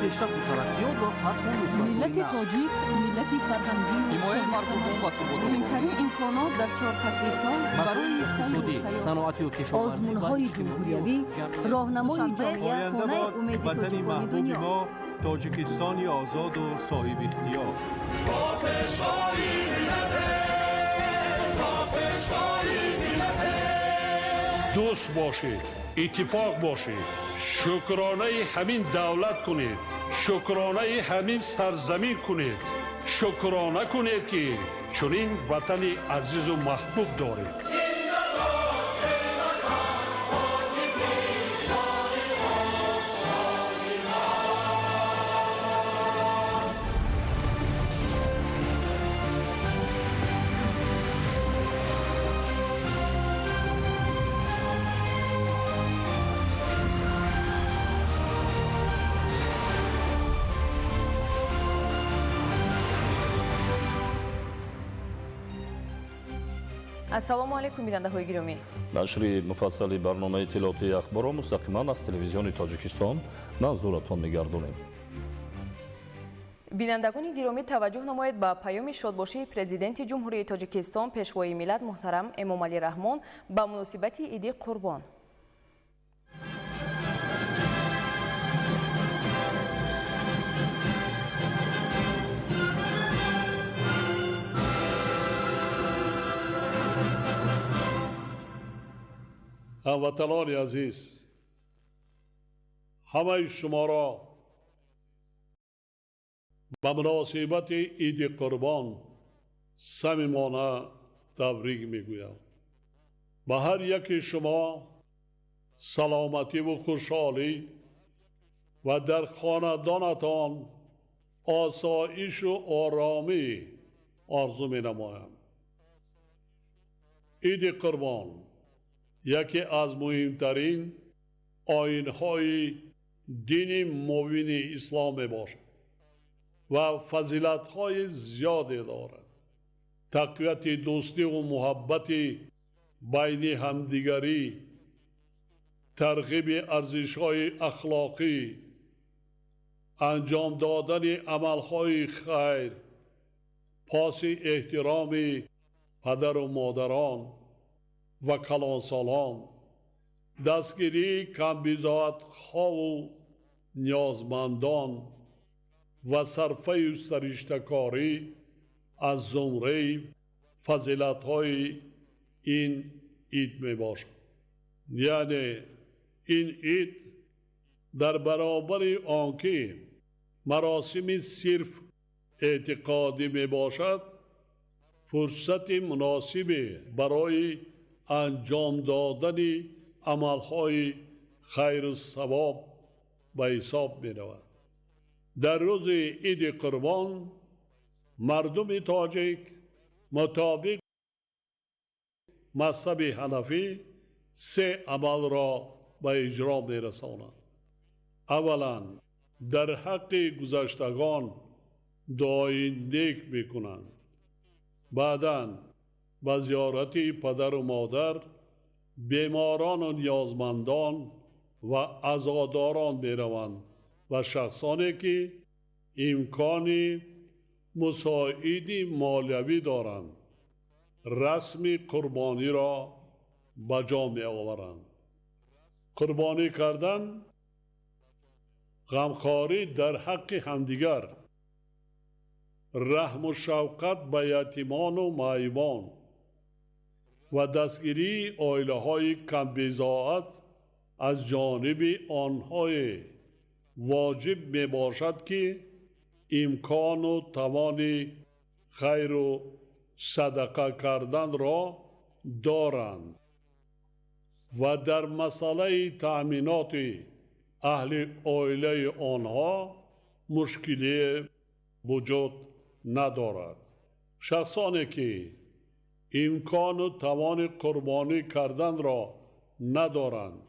Пешрафту тараққиёт ва фатҳу Миллати тоҷик миллати фарҳангию ҳимояи марзубум ва суботу муҳимтарин имконот дар чор фасли сол барои сайру иқтисодӣ, сайёҳат. Саноатию кишоварзӣ ва Озмунҳои иҷтимоию ҷумҳуриявӣ, ҷамъиятӣ. роҳнамои ҷомеа, Оянда хонаи бод умеди ватани тоҷикони маҳбуби дунё. мо, Тоҷикистони озоду соҳибихтиёр. Дӯст бошед, иттифоқ бошед, шукронаи ҳамин давлат кунед, шукронаи ҳамин сарзамин кунед, шукрона кунед, ки чунин ватани азизу маҳбуб доред. Ассалому алайкум, бинандаҳои гиромӣ. Нашри муфассали барномаи иттилоотии Ахборро мустақиман аз Телевизиони Тоҷикистон манзуратон мегардонем. Бинандагони гиромӣ, таваҷҷӯҳ намоед ба паёми шодбошии Президенти Ҷумҳурии Тоҷикистон, Пешвои миллат муҳтарам Эмомалӣ Раҳмон ба муносибати Иди Қурбон. Ҳамватанони азиз, ҳамаи шуморо ба муносибати Иди Қурбон самимона табрик мегӯям. Ба ҳар яки шумо саломативу хушҳолӣ ва дар хонадонатон осоишу оромӣ орзу менамоям. Иди Қурбон яке аз муҳимтарин оинҳои дини мубини ислом мебошад ва фазилатҳои зиёде дорад. Тақвияти дӯстиву муҳаббати байни ҳамдигарӣ, тарғиби арзишҳои ахлоқӣ, анҷом додани амалҳои хайр, поси эҳтироми падару модарон ва калонсолон, дастгирии камбизоатҳову ниёзмандон ва сарфаю сариштакорӣ аз зумраи фазилатҳои ин ид мебошад. Яъне ин ид дар баробари он ки маросими сирф эътиқодӣ мебошад, фурсати муносибе барои анҷом додани амалҳои хайру савоб ба ҳисоб меравад. Дар рӯзи Иди Қурбон мардуми тоҷик мутобиқ мазҳаби ҳанафӣ се амалро ба иҷро мерасонанд. Аввалан, дар ҳаққи гузаштагон дуои нек мекунанд, баъдан ба зиёрати падару модар, беморону ниёзмандон ва азодорон мераванд ва шахсоне ки имкони мусоиди молиявӣ доранд, расми қурбониро ба ҷо меоваранд. Қурбонӣ кардан ғамхорӣ дар ҳаққи ҳамдигар, раҳму шавқат ба ятимону маъюбон ва дастгирии оилаҳои камбизоат аз ҷониби онҳое воҷиб мебошад, ки имкону тавони хайру садақа карданро доранд ва дар масъалаи таъминоти аҳли оилаи онҳо мушкилие вуҷуд надорад. Шахсоне ки имкону тавони қурбонӣ карданро надоранд,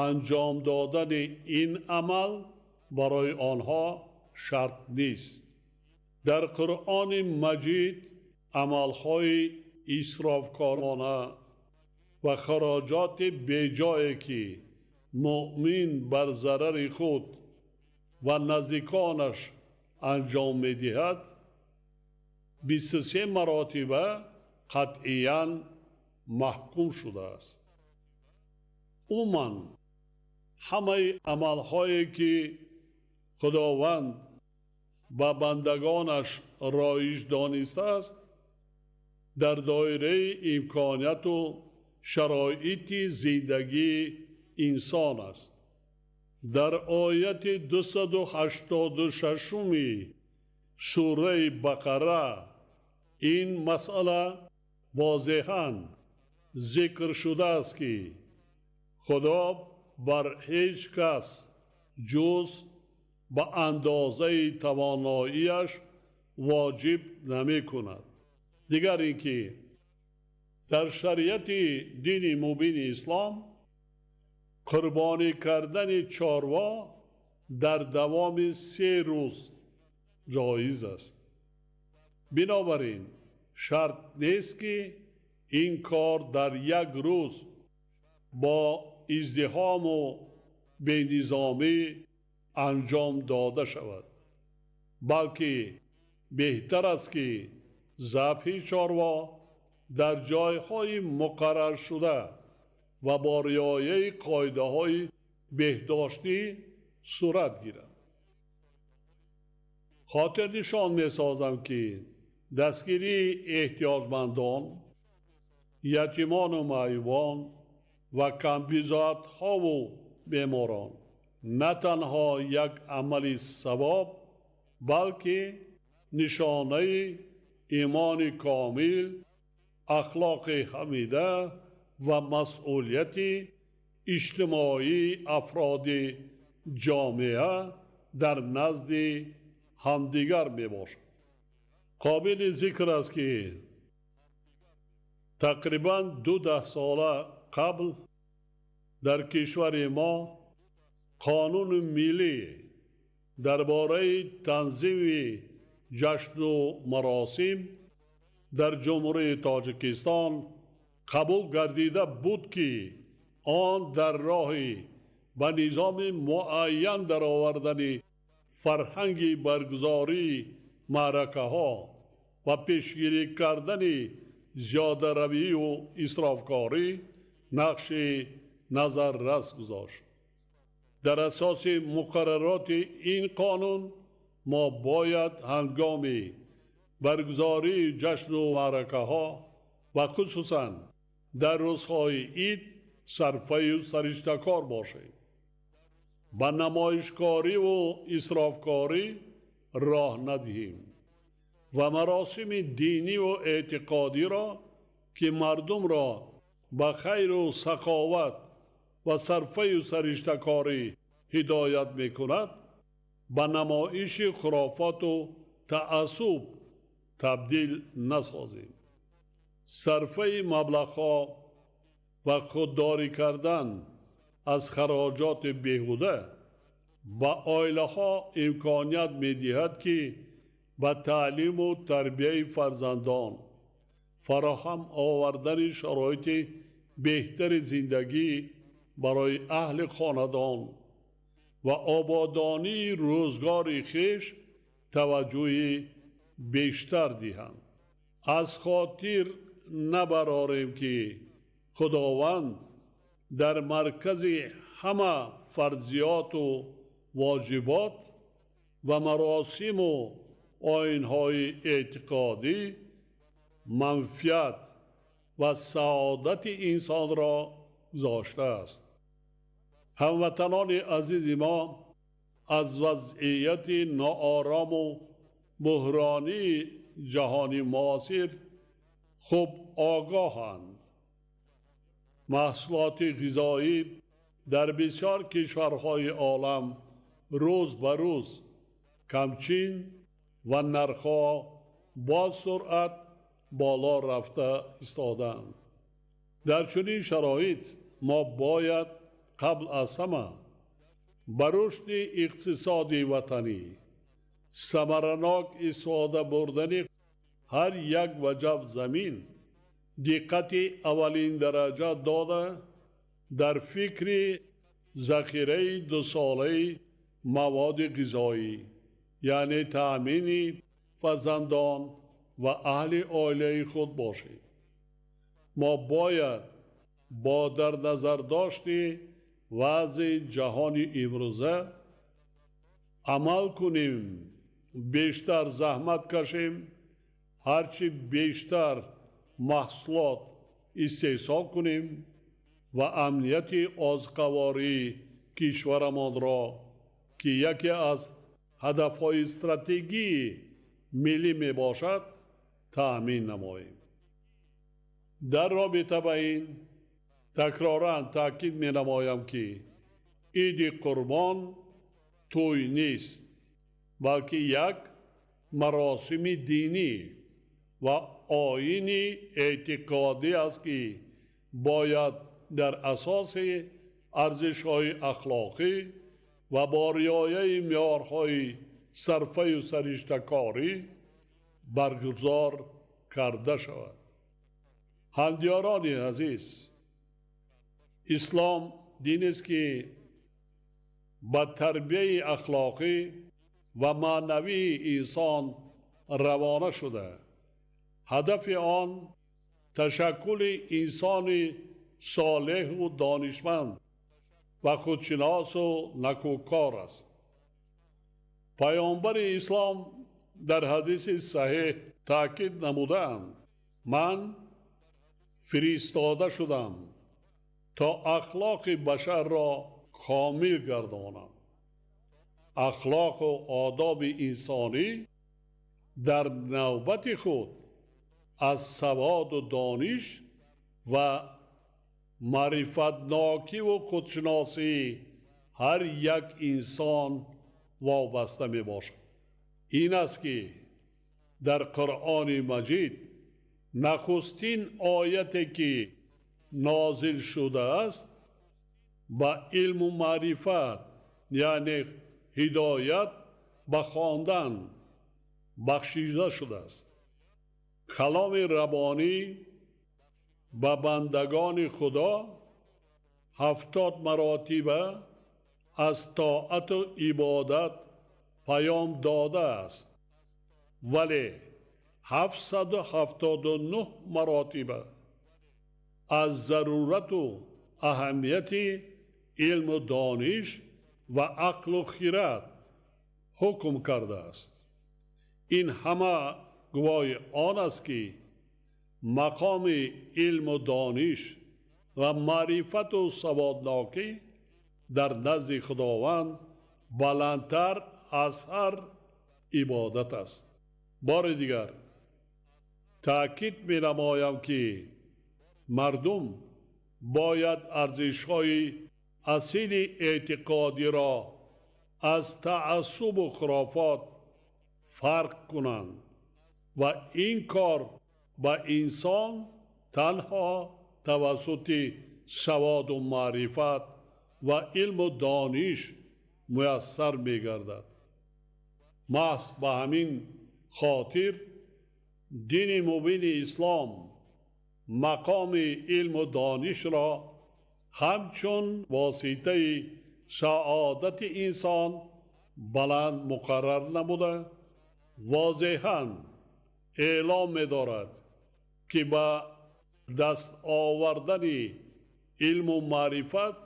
анҷом додани ин амал барои онҳо шарт нест. Дар Қуръони Маҷид амалҳои исрофкорона ва хароҷоти беҷое, ки муъмин бар зарари худ ва наздиконаш анҷом медиҳад, 23 маротиба қатъиян маҳкум шудааст. Умуман, ҳамаи амалҳое ки Худованд ба бандагонаш роиҷ донистааст, дар доираи имконияту шароити зиндагии инсон аст. Дар ояти 286-уми сураи Бақара ин масъала возеҳан зикр шудааст, ки Худо бар ҳеҷ кас ҷуз ба андозаи тавоноияш воҷиб намекунад. Дигар ин ки дар шариати дини мубини ислом қурбонӣ кардани чорво дар давоми 3 рӯз ҷоиз аст. Бинобар ин шарт нест, ки ин кор дар як рӯз бо издиҳому бенизомӣ анҷом дода шавад, балки беҳтар аст, ки забҳи чорво дар ҷойҳои муқарраршуда ва бо риояи қоидаҳои беҳдоштӣ сурат гирад. Хотирнишон месозам, ки дастгирии эҳтиёҷмандон, ятимону маъюбон ва камбизоатҳову беморон на танҳо як амали савоб, балки нишонаи имони комил, ахлоқи ҳамида ва масъулияти иҷтимоии афроди ҷомеа дар назди ҳамдигар мебошад. Қобили зикр аст, ки тақрибан 2 даҳсола қабл дар кишвари мо қонуни миллӣ дар бораи танзими ҷашну маросим дар Ҷумҳурии Тоҷикистон қабул гардида буд, ки он дар роҳи ба низоми муайян даровардани фарҳанги баргузории маъракаҳо ва пешгирӣ кардани зиёдаравию исрофкорӣ нақши назаррас гузошт. Дар асоси муқаррароти ин қонун мо бояд ҳангоми баргузории ҷашну маъракаҳо ва хусусан дар рӯзҳои ид сарфаю сариштакор бошем, ба намоишкориву исрофкорӣ роҳ надиҳем ва маросими диниву эътиқодиро, ки мардумро ба хайру саховат ва сарфаю сариштакорӣ ҳидоят мекунад, ба намоиши хурофоту таассуб табдил насозем. Сарфаи маблағҳо ва худдорӣ кардан аз хароҷоти беҳуда ба оилаҳо имконият медиҳад, ки ба таълиму тарбияи фарзандон, фароҳам овардани шароити беҳтари зиндагӣ барои аҳли хонадон ва ободонии рӯзгори хеш таваҷҷӯҳи бештар диҳанд. Аз хотир набарорем, ки Худованд дар маркази ҳама фарзиёту воҷибот ва маросиму оинҳои эътиқодӣ манфиат ва саодати инсонро гузоштааст. Ҳамватанони азизи мо аз вазъияти ноорому буҳронии ҷаҳони муосир хуб огоҳанд. Маҳсулоти ғизоӣ дар бисёр кишварҳои олам рӯз ба рӯз камчин ва нархҳо бо суръат боло рафта истодаанд. Дар чунин шароит мо бояд қабл аз ҳама ба рушди иқтисоди ватанӣ, самаранок истифода бурдани ҳар як ваҷаб замин диққати аввалиндараҷа дода, дар фикри захираи дусолаи маводи ғизоӣ, яъне таъмини фарзандон ва аҳли оилаи худ бошем. Мо бояд бо дар назардошти вазъи ҷаҳони имрӯза амал кунем, бештар заҳмат кашем, ҳарчи бештар маҳсулот истеҳсол кунем ва амнияти озуқавории кишварамонро, ки яке аз ҳадафҳои стратегии миллӣ мебошад, таъмин намоем. Дар робита ба ин такроран таъкид менамоям, ки Иди Қурбон тӯй нест, балки як маросими динӣ ва оини эътиқодӣ аст, ки бояд дар асоси арзишҳои ахлоқӣ ва бо риояи меъёрҳои сарфаю сариштакорӣ баргузор карда шавад. Ҳамдиёрони азиз, ислом динест, ки ба тарбияи ахлоқӣ ва маънавии инсон равона шуда, ҳадафи он ташаккули инсони солеҳу донишманд ва худшиносу накӯкор аст. Паёмбари ислом дар ҳадиси саҳеҳ таъкид намудаанд: «Ман фиристода шудам, то ахлоқи башарро комил гардонам». Ахлоқу одоби инсонӣ дар навбати худ аз саводу дониш ва маърифатнокиву худшиносии ҳар як инсон вобаста мебошад. Ин аст, ки дар Қуръони Маҷид нахустин ояте, ки нозил шудааст, ба илму маърифат, яъне ҳидоят ба хондан бахшида шудааст. Каломи раббонӣ ба бандагони Худо 70 маротиба аз тоату ибодат паём додааст, вале 779 маротиба аз зарурату аҳамияти илму дониш ва ақлу хирад ҳукм кардааст. Ин ҳама гувоҳи он аст, ки мақоми илму дониш ва маърифату саводнокӣ дар назди Худованд баландтар аз ҳар ибодат аст. Бори дигар таъкид менамоям, ки мардум бояд арзишҳои асили эътиқодиро аз таассубу хурофот фарқ кунанд ва ин кор ба инсон танҳо тавассути саводу маърифат ва илму дониш муяссар мегардад. Маҳз ба ҳамин хотир дини мубини ислом мақоми илму донишро ҳамчун воситаи саодати инсон баланд муқаррар намуда, возеҳан эълом медорад, ки ба даст овардани илму маърифат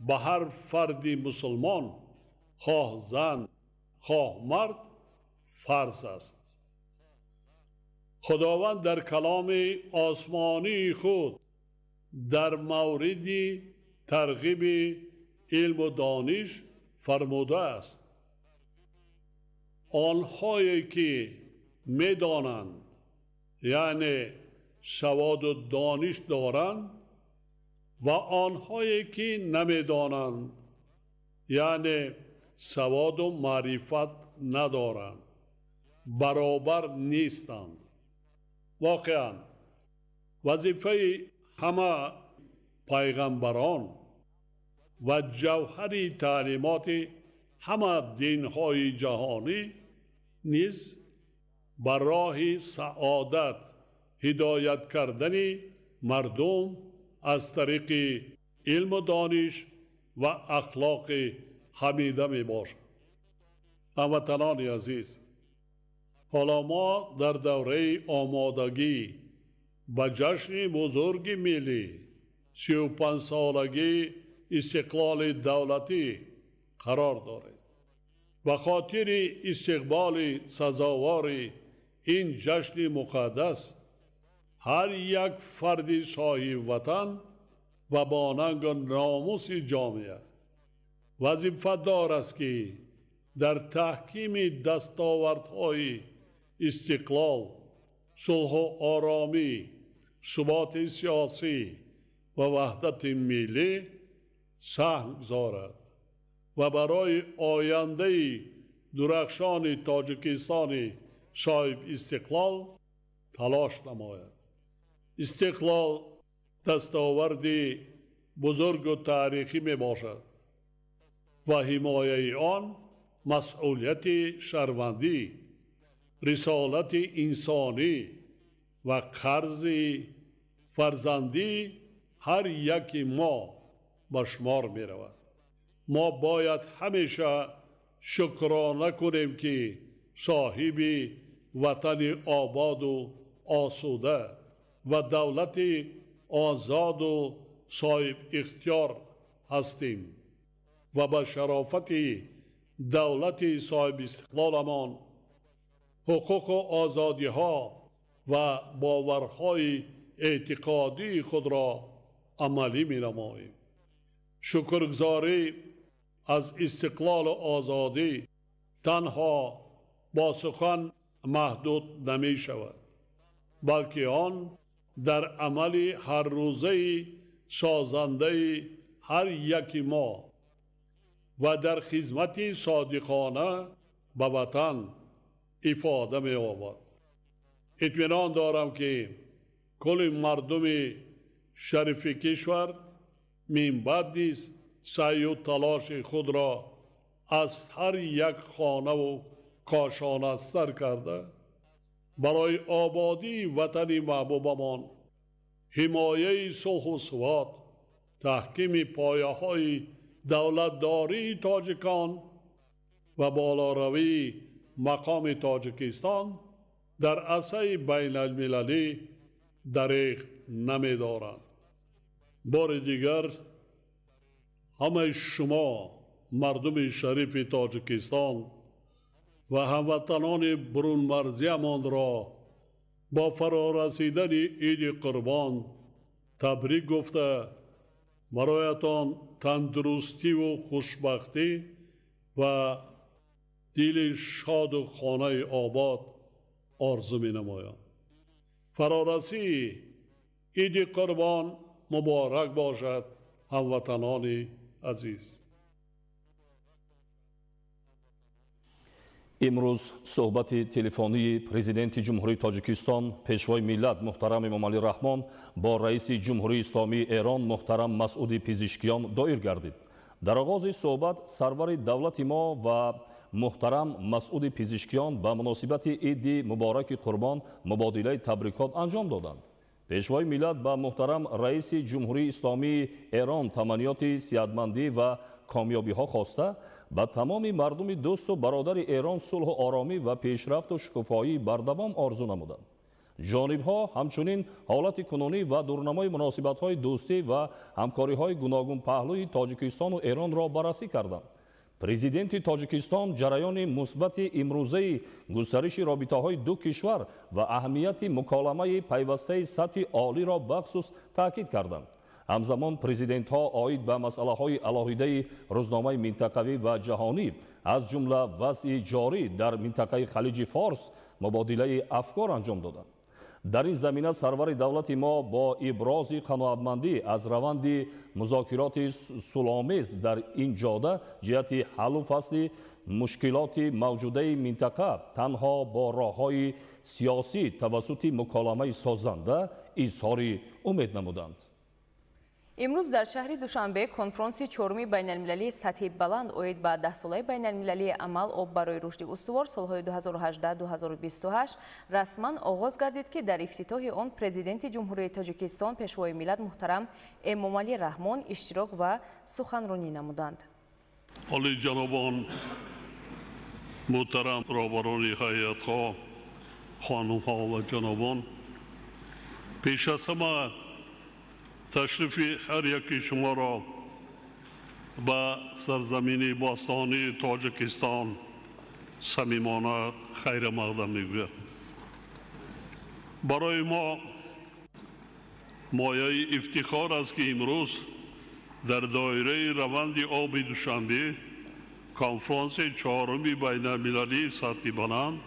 ба ҳар фарди мусулмон, хоҳ зан, хоҳ мард, фарз аст. Худованд дар каломи осмонии худ дар мавриди тарғиби илму дониш фармудааст: «Онҳое ки медонанд, яъне саводу дониш доранд, ва онҳое ки намедонанд, яъне саводу маърифат надоранд, баробар нестанд». Воқеан, вазифаи ҳама пайғамбарон ва ҷавҳари таълимоти ҳама динҳои ҷаҳонӣ низ ба роҳи саодат ҳидоят кардани мардум аз тариқи илму дониш ва ахлоқи ҳамида мебошад. Ҳамватанони азиз, ҳоло мо дар давраи омодагӣ ба ҷашни бузурги миллӣ 35-солагии истиқлоли давлатӣ қарор дорем. Ба хотири истиқболи сазовори ин ҷашни муқаддас ҳар як фарди соҳиби ватан ва бо нангу номуси ҷомеа вазифадор аст, ки дар таҳкими дастовардҳои истиқлол, сулҳу оромӣ, суботи сиёсӣ ва ваҳдати миллӣ саҳм гузорад ва барои ояндаи дурахшони Тоҷикистони соҳибистиқлол талош намояд. Истиқлол дастоварди бузургу таърихӣ мебошад ва ҳимояи он масъулияти шаҳрвандӣ, рисолати инсонӣ ва қарзи фарзандии ҳар яки мо ба шумор меравад. Мо бояд ҳамеша шукрона кунем, ки соҳиби ватани ободу осуда ва давлати озоду соҳибихтиёр ҳастем ва ба шарофати давлати соҳибистиқлоламон ҳуқуқу озодиҳо ва боварҳои эътиқодии худро амалӣ менамоем. Шукргузорӣ аз истиқлолу озодӣ танҳо бо сухан маҳдуд намешавад, балки он дар амали ҳаррӯзаи созандаи ҳар яки мо ва дар хизмати содиқона ба ватан ифода меёбад. Итминон дорам, ки кулли мардуми шарифи кишвар минбаъд низ саъю талоши худро аз ҳар як хонаву кошона сар карда барои ободии ватани маҳбубамон, ҳимояи сулҳу субот, таҳкими пояҳои давлатдории тоҷикон ва болоравии мақоми Тоҷикистон дар арсаи байналмилалӣ дареғ намедоранд. Бори дигар ҳамаи шумо мардуми шарифи Тоҷикистон ва ҳамватанони бурунмарзиямонро бо фарорасидани Иди Қурбон табрик гуфта, бароятон тандурустиву хушбахтӣ ва дили шоду хонаи обод орзу менамоям. Фарорасии Иди Қурбон муборак бошад, ҳамватанони азиз. Имрӯз суҳбати телефонии Президенти Ҷумҳурии Тоҷикистон, Пешвои миллат муҳтарам Эмомалӣ Раҳмон бо раиси Ҷумҳурии Исломии Эрон муҳтарам Масъуди Пизишкиён доир гардид. Дар оғози суҳбат сарвари давлати мо ва муҳтарам Масъуди Пизишкиён ба муносибати Иди мубораки Қурбон мубодилаи табрикот анҷом доданд. Пешвои миллат ба муҳтарам раиси Ҷумҳурии Исломии Эрон таманниёти сиҳатмандӣ ва комёбиҳо хоста, ба тамоми мардуми дӯсту бародари Эрон сулҳу оромӣ ва пешрафту шукуфоии бардавом орзу намуданд. Ҷонибҳо ҳамчунин ҳолати кунунӣ ва дурнамои муносибатҳои дӯстӣ ва ҳамкориҳои гуногунпаҳлӯи Тоҷикистону Эронро баррасӣ карданд. Президенти Тоҷикистон ҷараёни мусбати имрӯзаи густариши робитаҳои ду кишвар ва аҳамияти муколамаи пайвастаи сатҳи олиро бахсус таъкид карданд. Ҳамзамон президентҳо оид ба масъалаҳои алоҳидаи рӯзномаи минтақавӣ ва ҷаҳонӣ, аз ҷумла вазъи ҷорӣ дар минтақаи Халиҷи Форс, мубодилаи афкор анҷом доданд. Дар ин замина сарвари давлати мо бо ибрози қаноатмандӣ аз раванди музокироти сулҳомез дар ин ҷода ҷиҳати ҳаллу фасли мушкилоти мавҷудаи минтақа танҳо бо роҳҳои сиёсӣ тавассути муколамаи созанда изҳори умед намуданд. Имрӯз дар шаҳри Душанбе конфронси чоруми байналмилалии сатҳи баланд оид ба даҳсолаи байналмилалии амал «Об барои рушди устувор» солҳои 2018-2028 расман оғоз гардид, ки дар ифтитоҳи он Президенти Ҷумҳурии Тоҷикистон, Пешвои миллат муҳтарам Эмомалӣ Раҳмон иштирок ва суханронӣ намуданд. Олиҷанобон, муҳтарам роҳбарони ҳайатҳо, хонумҳо ва ҷанобон, пеш аз ҳама ташрифи ҳар яки шуморо ба сарзамини бостонии Тоҷикистон самимона хайрмақдам мегӯям. Барои мо мояи ифтихор аст, ки имрӯз дар доираи раванди оби Душанбе конфронси чоруми байналмилалии сатҳи баланд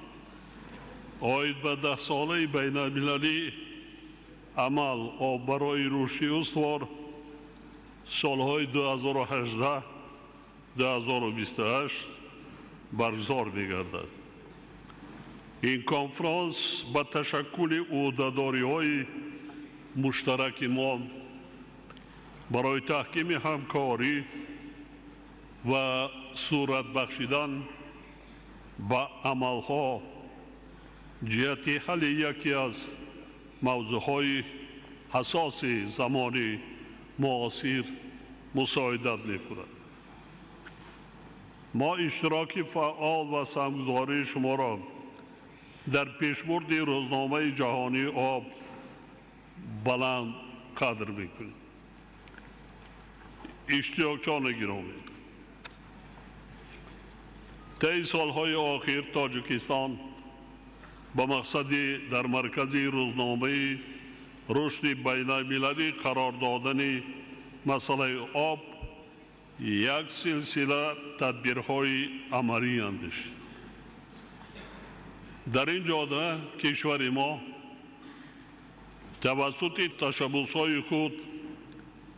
оид ба даҳсолаи байналмилалии амал об барои рушди устувор солҳои 2018-2028 баргузор мегардад. Ин конфронс ба ташаккули ӯҳдадориҳои муштараки мо барои таҳкими ҳамкорӣ ва сурат бахшидан ба амалҳо ҷиҳати ҳалли яке аз мавзӯъҳои ҳассоси замони муосир мусоидат мекунад. Мо иштироки фаъол ва саҳмгузории шуморо дар пешбурди рӯзномаи ҷаҳонии об баланд қадр мекунем. Иштирокчони гиромӣ, таи солҳои охир Тоҷикистон ба мақсади дар маркази рӯзномаи рушди байналмилалӣ қарор додани масъалаи об як силсила тадбирҳои амалӣ андешид. Дар ин ҷода кишвари мо тавассути ташаббусҳои худ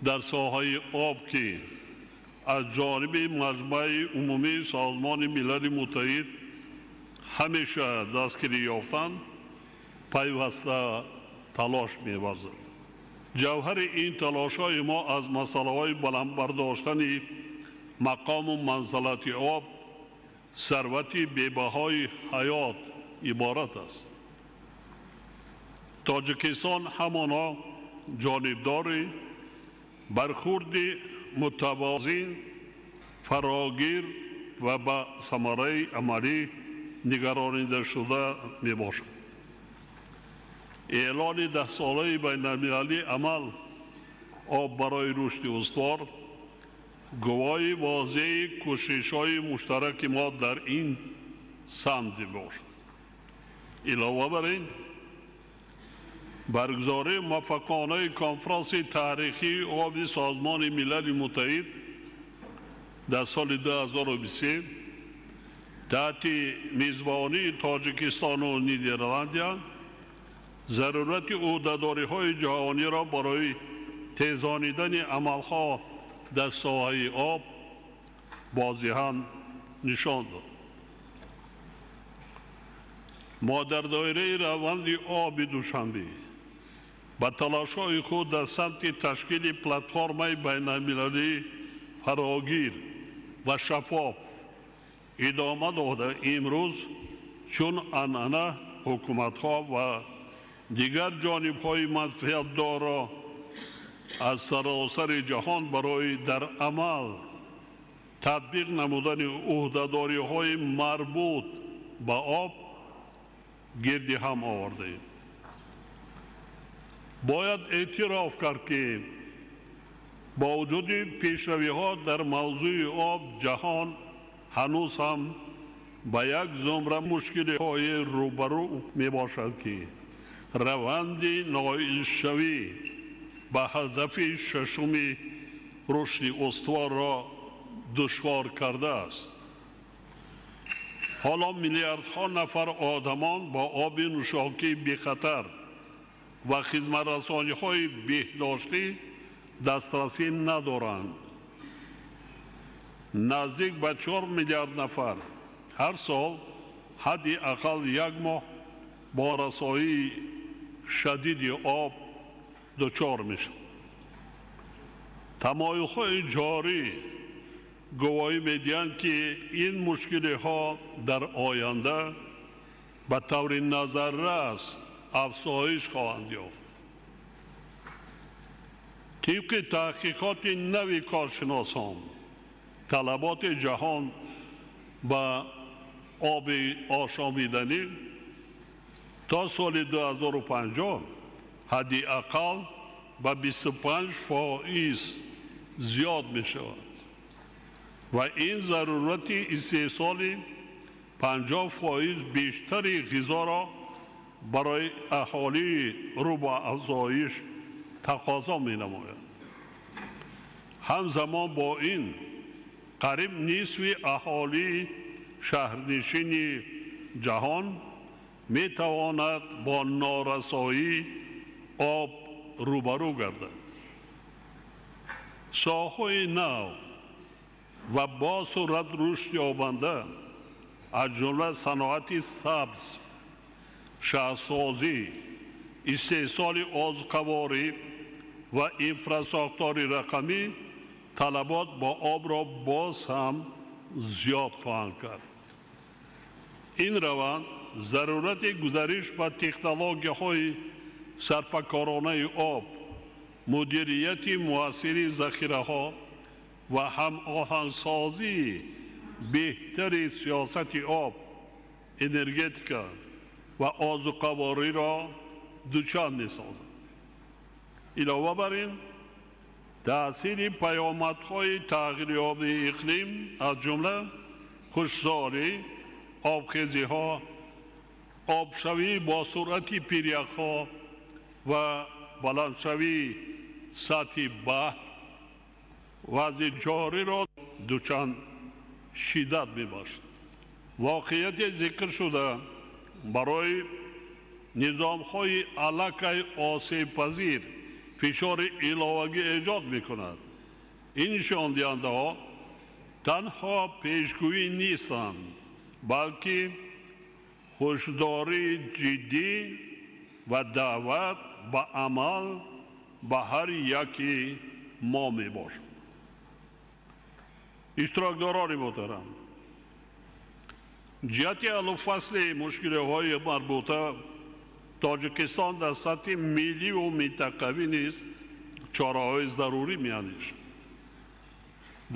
дар соҳаи об, ки аз ҷониби Маҷмаи Умумии Созмони Милали Муттаҳид ҳамеша дастгирӣ ёфтанд, пайваста талош меварзад. Ҷавҳари ин талошҳои мо аз масъалаҳои баланд бардоштани мақому манзалати об, сарвати бебаҳои ҳаёт иборат аст. Тоҷикистон ҳамоно ҷонибдори бархурди мутавозин, фарогир ва ба самараи амалӣ нигаронидашуда мебошад. Эълони даҳсолаи байналмилалии амал об барои рушди устувор гувоҳи возеҳи кӯшишҳои муштараки мо дар ин самт мебошад. Илова бар ин, баргузории муваффақонаи конфронси таърихии оби Созмони Милали Муттаҳид дар соли 2023 таҳти мизбонии Тоҷикистону Нидерландия зарурати ӯҳдадориҳои ҷаҳониро барои тезонидани амалҳо дар соҳаи об возеҳан нишон дод. Мо дар доираи раванди оби Душанбе ба талошҳои худ дар самти ташкили платформаи байналмилалии фарогир ва шаффоф идома дода, имрӯз чун анъана ҳукуматҳо ва дигар ҷонибҳои манфиатдорро аз саросари ҷаҳон барои дар амал татбиқ намудани ӯҳдадориҳои марбут ба об гирди ҳам овардаем. Бояд эътироф кард, ки бо вуҷуди пешравиҳо дар мавзӯи об, ҷаҳон ҳанӯз ҳам ба як зумра мушкилиҳои рӯбарӯ мебошад, ки раванди ноилшавӣ ба ҳадафи шашуми рушди устуворро душвор кардааст. Ҳоло миллиардҳо нафар одамон бо оби нӯшокии бехатар ва хизматрасониҳои беҳдоштӣ дастрасӣ надоранд. Наздик ба 4 миллиард нафар ҳар сол ҳадди ақал як моҳ бо расоии шадиди об дучор мешаванд. Тамоюлҳои ҷорӣ гувоҳӣ медиҳанд, ки ин мушкилиҳо дар оянда ба таври назаррас афзоиш хоҳанд ёфт. Тибқи таҳқиқоти нави коршиносон, Талаботи ҷаҳон ба оби ошомиданӣ то соли 2050 ҳадди ақал ба 25% зиёд мешавад ва ин зарурати истеҳсоли 50% бештари ғизоро барои аҳолии рӯ ба афзоиш тақозо менамояд. Ҳамзамон бо ин қариб нисфи аҳолии шаҳрнишини ҷаҳон метавонад бо норасоии об рӯбарӯ гардад. Соҳаҳои нав ва бо суръат рушд ёбанда, аз ҷумла саноати сабз, шаҳрсозӣ, истеҳсоли озуқаворӣ ва инфрасохтори рақамӣ талабот ба обро боз ҳам зиёд хоҳанд кард. Ин раванд зарурати гузариш ба технологияҳои сарфакоронаи об, мудирияти муассири захираҳо ва ҳамоҳангсозии беҳтари сиёсати об, энергетика ва озуқавориро дучанд месозад. Илова бар ин, таъсири паёмадҳои тағйирёбии иқлим, аз ҷумла хушксолӣ, обхезиҳо, обшавӣ бо суръати пиряхҳо ва баландшавии сатҳи баҳр вазъи ҷориро дучанд шиддат мебахшад. Воқеияти зикршуда барои низомҳои аллакай осебпазир фишори иловагӣ эҷод мекунад. Ин нишондиҳандаҳо танҳо пешгӯӣ нестанд, балки ҳушдории ҷиддӣ ва даъват ба амал ба ҳар яки мо мебошад. Иштирокдорони муҳтарам, ҷиҳати ҳаллуфасли мушкилиҳои марбута Тоҷикистон дар сатҳи милливу минтақавӣ низ чораҳои зарурӣ меандешад.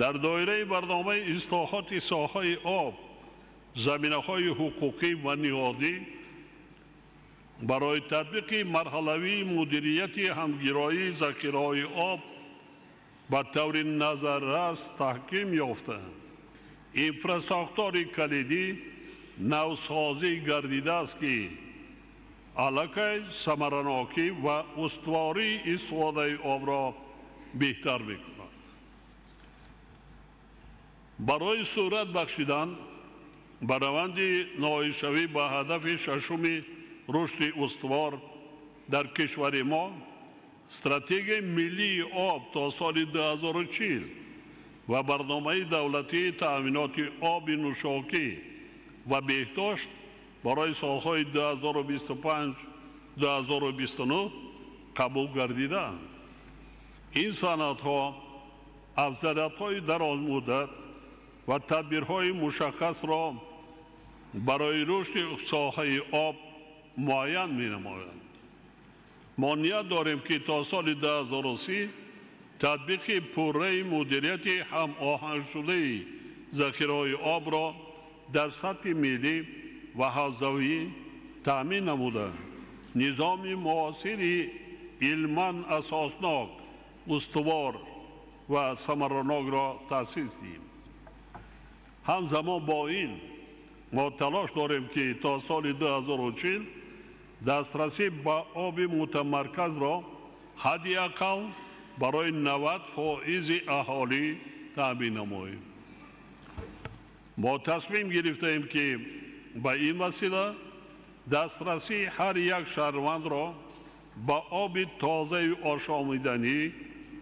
Дар доираи барномаи ислоҳоти соҳаи об заминаҳои ҳуқуқӣ ва ниҳодӣ барои татбиқи марҳалавии мудирияти ҳамгироии захираҳои об ба таври назаррас таҳким ёфта, инфрасохтори калидӣ навсозӣ гардидааст, ки аллакай самаранокӣ ва устувории истифодаи обро беҳтар мекунад. Барои сурат бахшидан ба раванди ноҳишавӣ ба ҳадафи шашуми рушди устувор дар кишвари мо стратегияи миллии об то соли 2040 ва барномаи давлатии таъминоти оби нӯшокӣ ва беҳдошт барои солҳои 2025-2029 қабул гардидаанд. Ин санадҳо афзалиятҳои дарозмуддат ва тадбирҳои мушаххасро барои рушди соҳаи об муайян менамоянд. Мо ният дорем, ки то соли 2030 татбиқи пурраи мудирияти ҳамоҳангшудаи захираҳои обро дар сатҳи миллӣ ва ҳавзавӣ таъмин намуда, низоми муосири илман асоснок, устувор ва самаранокро таъсис диҳем. Ҳамзамон бо ин мо талош дорем, ки то соли 2040 дастрасӣ ба оби мутамарказро ҳадди ақал барои 90% аҳолӣ таъмин намоем. Мо тасмим гирифтаем, ки ба ин васила дастрасии ҳар як шаҳрвандро ба оби тозаи ошомиданӣ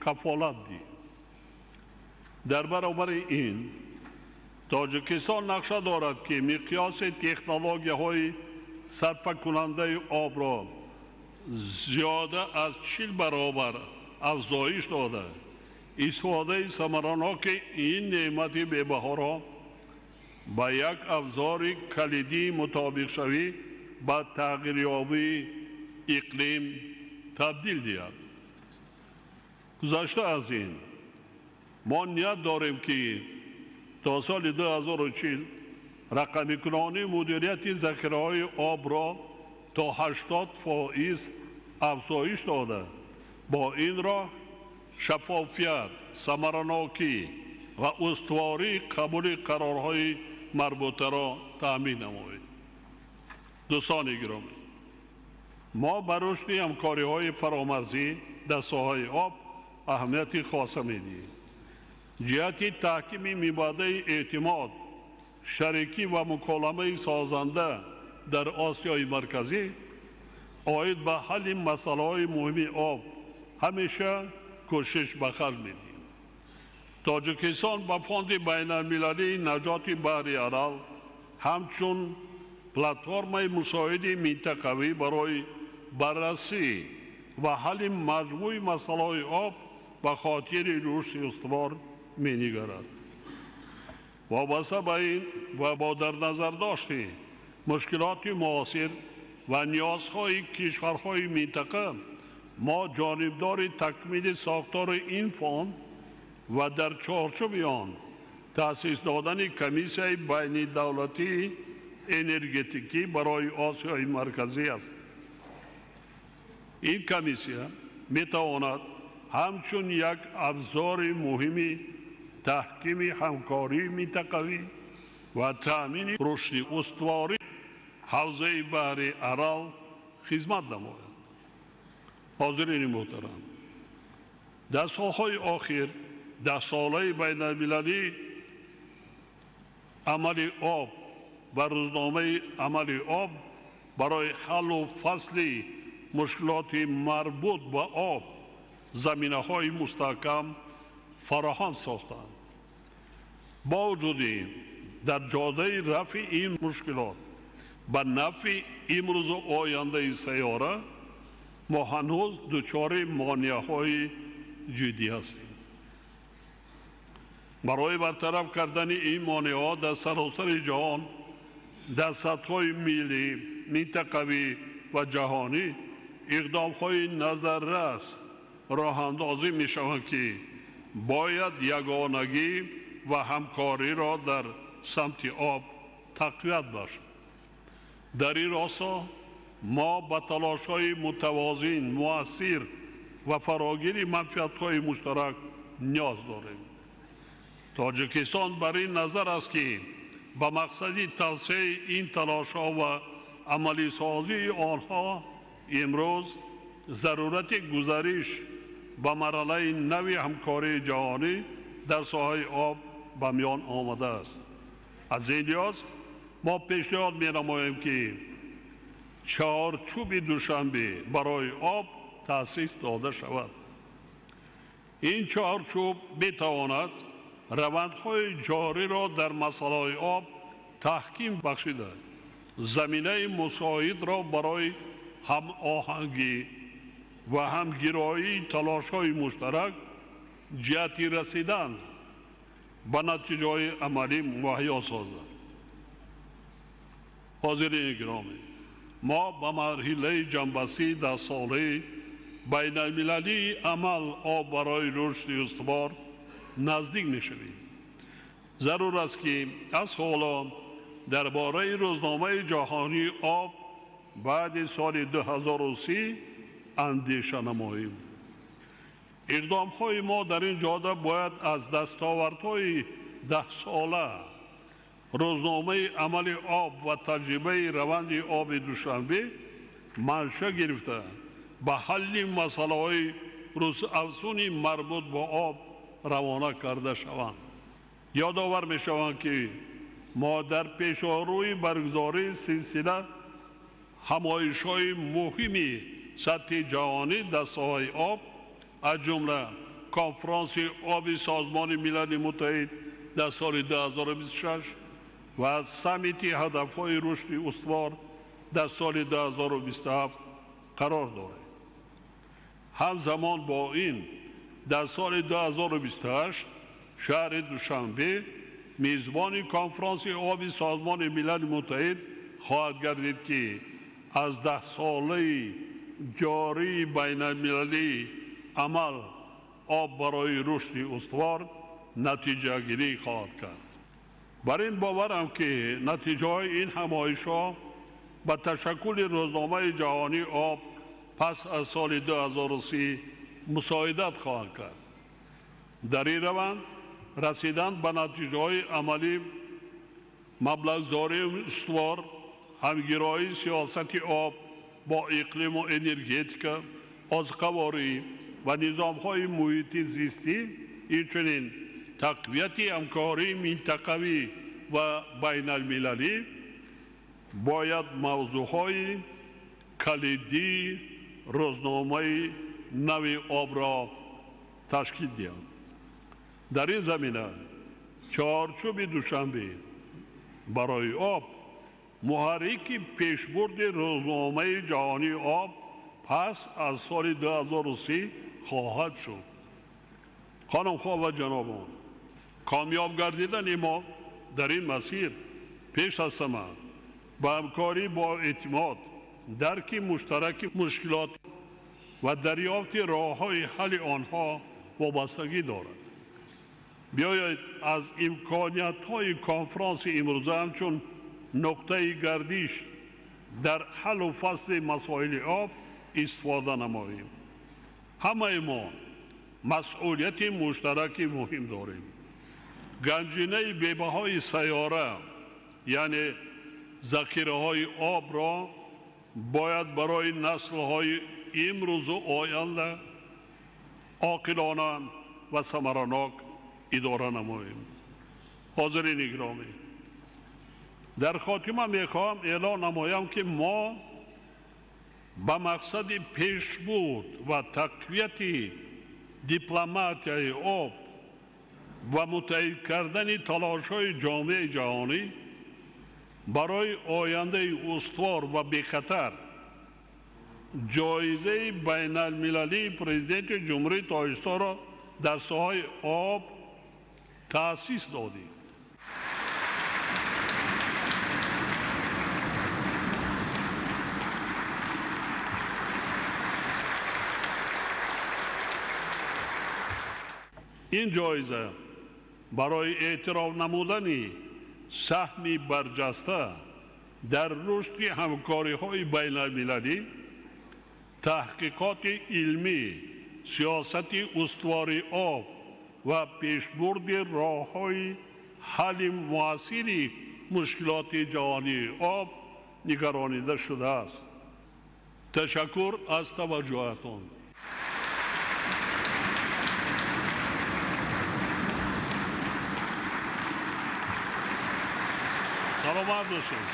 кафолат диҳем. Дар баробари ин Тоҷикистон нақша дорад, ки миқёси технологияҳои сарфакунандаи обро зиёда аз 40 баробар афзоиш дода, истифодаи самараноки ин неъмати бебаҳоро ба як абзори калидии мутобиқшавӣ ба тағйирёбии иқлим табдил диҳад. Гузашта аз ин, мо ният дорем, ки То соли 2040 рақамикунонии мудирияти захираҳои обро то 80% афзоиш дода, бо ин роҳ шаффофият, самаранокӣ ва устувории қабули қарорҳои марбутаро таъмин намоем. Дӯстони гиромӣ, мо ба рушди ҳамкориҳои фаромарзӣ дар соҳаи об аҳамияти хоса медиҳем. Ҷиҳати таҳкими мибадаи эътимод, шарикӣ ва муколамаи созанда дар Осиёи Марказӣ оид ба ҳалли масъалаҳои муҳими об ҳамеша кӯшиш ба харҷ медиҳем. Тоҷикистон ба Фонди байналмилалии наҷоти баҳри Арал ҳамчун платформаи мусоиди минтақавӣ барои баррасӣ ва ҳалли маҷмӯи масъалаҳои об ба хотири рушди устувор менигарад. Вобаста ба ин ва бо дар назардошти мушкилоти муосир ва ниёзҳои кишварҳои минтақа, мо ҷонибдори такмили сохтори ин фонд ва дар чорчӯби он таъсис додани комиссияи байнидавлатии энергетикӣ барои Осиёи Марказӣ аст. Ин комиссия метавонад ҳамчун як абзори муҳими таҳкими ҳамкории минтақавӣ ва таъмини рушди устувори ҳавзаи баҳри Арал хизмат намояд. Ҳозирини муҳтарам, дар солҳои охир даҳсолаи байналмилалии амали об ва рӯзномаи амали об барои ҳаллу фасли мушкилоти марбут ба об заминаҳои мустаҳкам фароҳам сохтанд. Бо вуҷуди ин, дар ҷодаи рафъи ин мушкилот ба нафъи имрӯзу ояндаи сайёра мо ҳанӯз дучори монеаҳои ҷиддӣ ҳастем. Барои бартараф кардани ин монеаҳо дар саросари ҷаҳон дар сатҳҳои миллӣ, минтақавӣ ва ҷаҳонӣ иқдомҳои назаррас роҳандозӣ мешаванд, ки бояд ягонагӣ ва ҳамкориро дар самти об тақвият бахшад. Дар ин росто мо ба талошҳои мутавозин, муассир ва фарогири манфиатҳои муштарак ниёз дорем. Тоҷикистон бар ин назар аст, ки ба мақсади тавсеаи ин талошҳо ва амалисозии онҳо имрӯз зарурати гузариш ба марҳилаи нави ҳамкории ҷаҳонӣ дар соҳаи об ба миён омадааст. Аз ин лиҳоз мо пешниҳод менамоем, ки чаҳорчӯби Душанбе барои об таъсис дода шавад. Ин чаҳорчӯб метавонад равандҳои ҷориро дар масъалаҳои об таҳким бахшида, заминаи мусоидро барои ҳамоҳангӣ ва ҳамгироии талошҳои муштарак ҷиҳати расидан ба натиҷаҳои амалӣ муҳайё созад. Ҳозирини гиромӣ, мо ба марҳилаи ҷамъбастии даҳсолаи байналмилалии амал об барои рушди устувор наздик мешавем. Зарур аст, ки аз ҳоло дар бораи рӯзномаи ҷаҳонии об баъди соли 2030 андеша намоем. Иқдомҳои мо дар ин ҷода бояд аз дастовардҳои даҳсола, рӯзномаи амали об ва таҷрибаи раванди оби Душанбе манша гирифта, ба ҳалли масъалаҳои рӯзафзуни марбут ба об равона карда шаванд. Ёдовар мешаванд, ки мо дар пешорӯи баргузории силсила ҳамоишҳои муҳими сатҳи ҷаҳонӣ дар соҳаи об, аз ҷумла конфронси оби Созмони Милали Муттаҳид дар соли 2026 ва саммити ҳадафҳои рушди устувор дар соли 2027 қарор дорем. Ҳамзамон бо ин, дар соли 2028 шаҳри Душанбе мизбони конфронси оби Созмони Милали Муттаҳид хоҳад гардид, ки аз даҳсолаи ҷории байналмилалии амал об барои рушди устувор натиҷагирӣ хоҳад кард. Бар ин боварам, ки натиҷаҳои ин ҳамоишҳо ба ташаккули рӯзномаи ҷаҳонии об пас аз соли 2030 мусоидат хоҳанд кард. Дар ин раванд расидан ба натиҷаҳои амалӣ, маблағгузории устувор, ҳамгироии сиёсати об бо иқлиму энергетика, озуқаворӣ ва низомҳои муҳити зистӣ, инчунин тақвияти ҳамкории минтақавӣ ва байналмилалӣ бояд мавзӯъҳои калидии рӯзномаи нави обро ташкил диҳанд. Дар ин замина чорчӯби Душанбе барои об муҳаррики пешбурди рӯзномаи ҷаҳонии об пас аз соли 2030 хоҳад шуд. Хонумҳо ва ҷанобон, комёб гардидани мо дар ин масир пеш аз ҳама ба ҳамкорӣ бо эътимод, дарки муштараки мушкилот ва дарёфти роҳҳои ҳалли онҳо вобастагӣ дорад. Биёед аз имкониятҳои конфронси имрӯза ҳамчун нуқтаи гардиш дар ҳаллу фасли масоили об истифода намоем. Ҳамаи мо масъулияти муштараки муҳим дорем. Ганҷинаи бебаҳои сайёра, яъне захираҳои обро бояд барои наслҳои имрӯзу оянда оқилона ва самаранок идора намоем. Ҳозирини гиромӣ, дар хотима мехоҳам эълон намоям, ки мо ба мақсади пешбурд ва тақвияти дипломатияи об ва муттаҳид кардани талошҳои ҷомеаи ҷаҳонӣ барои ояндаи устувор ва бехатар ҷоизаи байналмилалии Президенти Ҷумҳурии Тоҷикистонро дар соҳаи об таъсис додем. Ин ҷоиза барои эътироф намудани саҳми барҷаста дар рушди ҳамкориҳои байналмилалӣ, таҳқиқоти илмӣ, сиёсати устувори об ва пешбурди роҳҳои ҳалли муассири мушкилоти ҷаҳонии об нигаронида шудааст. Ташаккур аз таваҷҷӯҳатон. Саломат бошед.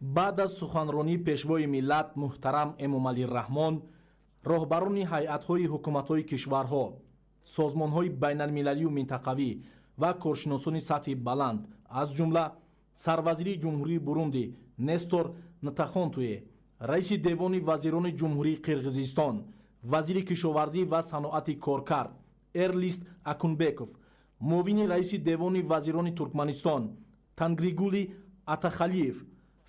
Баъд аз суханронии Пешвои миллат муҳтарам Эмомалӣ Раҳмон, роҳбарони ҳайатҳои ҳукуматҳои кишварҳо, созмонҳои байналмилалию минтақавӣ ва коршиносони сатҳи баланд, аз ҷумла сарвазири Ҷумҳурии Бурунди Нестор Натахонтуе, раиси Девони вазирони Ҷумҳурии Қирғизистон, вазири кишоварзӣ ва саноати коркард Эрлист Акунбеков, муовини раиси Девони вазирони Туркманистон Тангригули Атахалиев,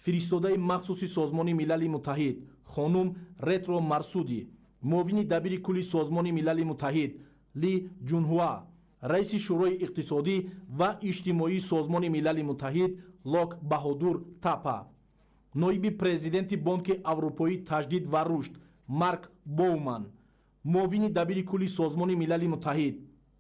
фиристодаи махсуси Созмони Милали Муттаҳид хонум Ретро Марсуди, муовини дабири кулли Созмони Милали Муттаҳид Ли Ҷунҳуа, раиси Шӯрои иқтисодӣ ва иҷтимоии Созмони Милали Муттаҳид Лок Баҳодур Тапа, ноиби президенти Бонки Аврупоии таҷдид ва рушд Марк Боуман, муовини дабири кулли Созмони Милали Муттаҳид,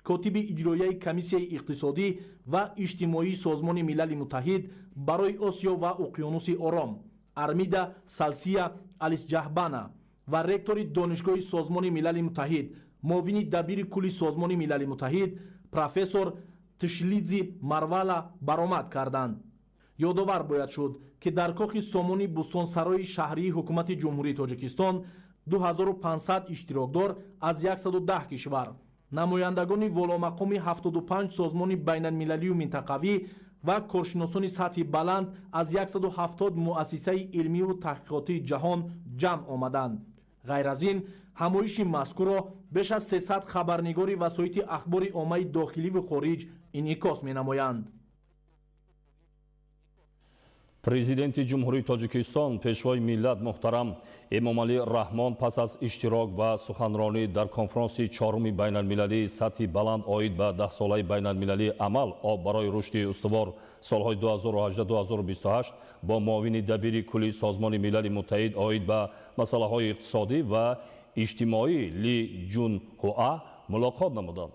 котиби иҷроияи Комиссияи иқтисодӣ ва иҷтимоии Созмони Милали Муттаҳид барои Осиё ва Уқёнуси Ором Армида Салсия Алисҷаҳбана ва ректори Донишгоҳи Созмони Милали Муттаҳид, муовини дабири кулли Созмони Милали Муттаҳид профессор Тшлидзи Марвала баромад карданд. Ёдовар бояд шуд, ки дар кохи Сомони Бӯстонсарои шаҳрии Ҳукумати Ҷумҳурии Тоҷикистон 2500 иштирокдор аз 110 кишвар, намояндагони воломақоми 75 созмони байналмилалию минтақавӣ ва коршиносони сатҳи баланд аз 170 муассисаи илмию таҳқиқотии ҷаҳон ҷамъ омаданд. Ғайр аз ин, ҳамоиши мазкурро беш аз 300 хабарнигори васоити ахбори оммаи дохиливу хориҷ инъикос менамоянд. Президенти Ҷумҳурии Тоҷикистон, Пешвои миллат муҳтарам Эмомалӣ Раҳмон пас аз иштирок ва суханронӣ дар конфронси чоруми байналмилалии сатҳи баланд оид ба даҳсолаи байналмилалии амал «Об барои рушди устувор» солҳои 2018-2028 бо муовини дабири кулли Созмони Милали Муттаҳид оид ба масъалаҳои иқтисодӣ ва иҷтимоӣ Ли Ҷунҳуа мулоқот намуданд.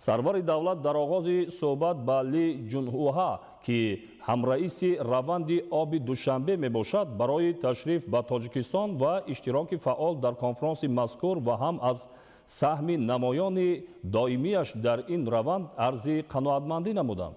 Сарвари давлат дар оғози суҳбат ба Ли Ҷунҳуа, ки ҳамраиси раванди оби Душанбе мебошад, барои ташриф ба Тоҷикистон ва иштироки фаъол дар конфронси мазкур ва ҳам аз саҳми намоёни доимияш дар ин раванд арзи қаноатмандӣ намуданд.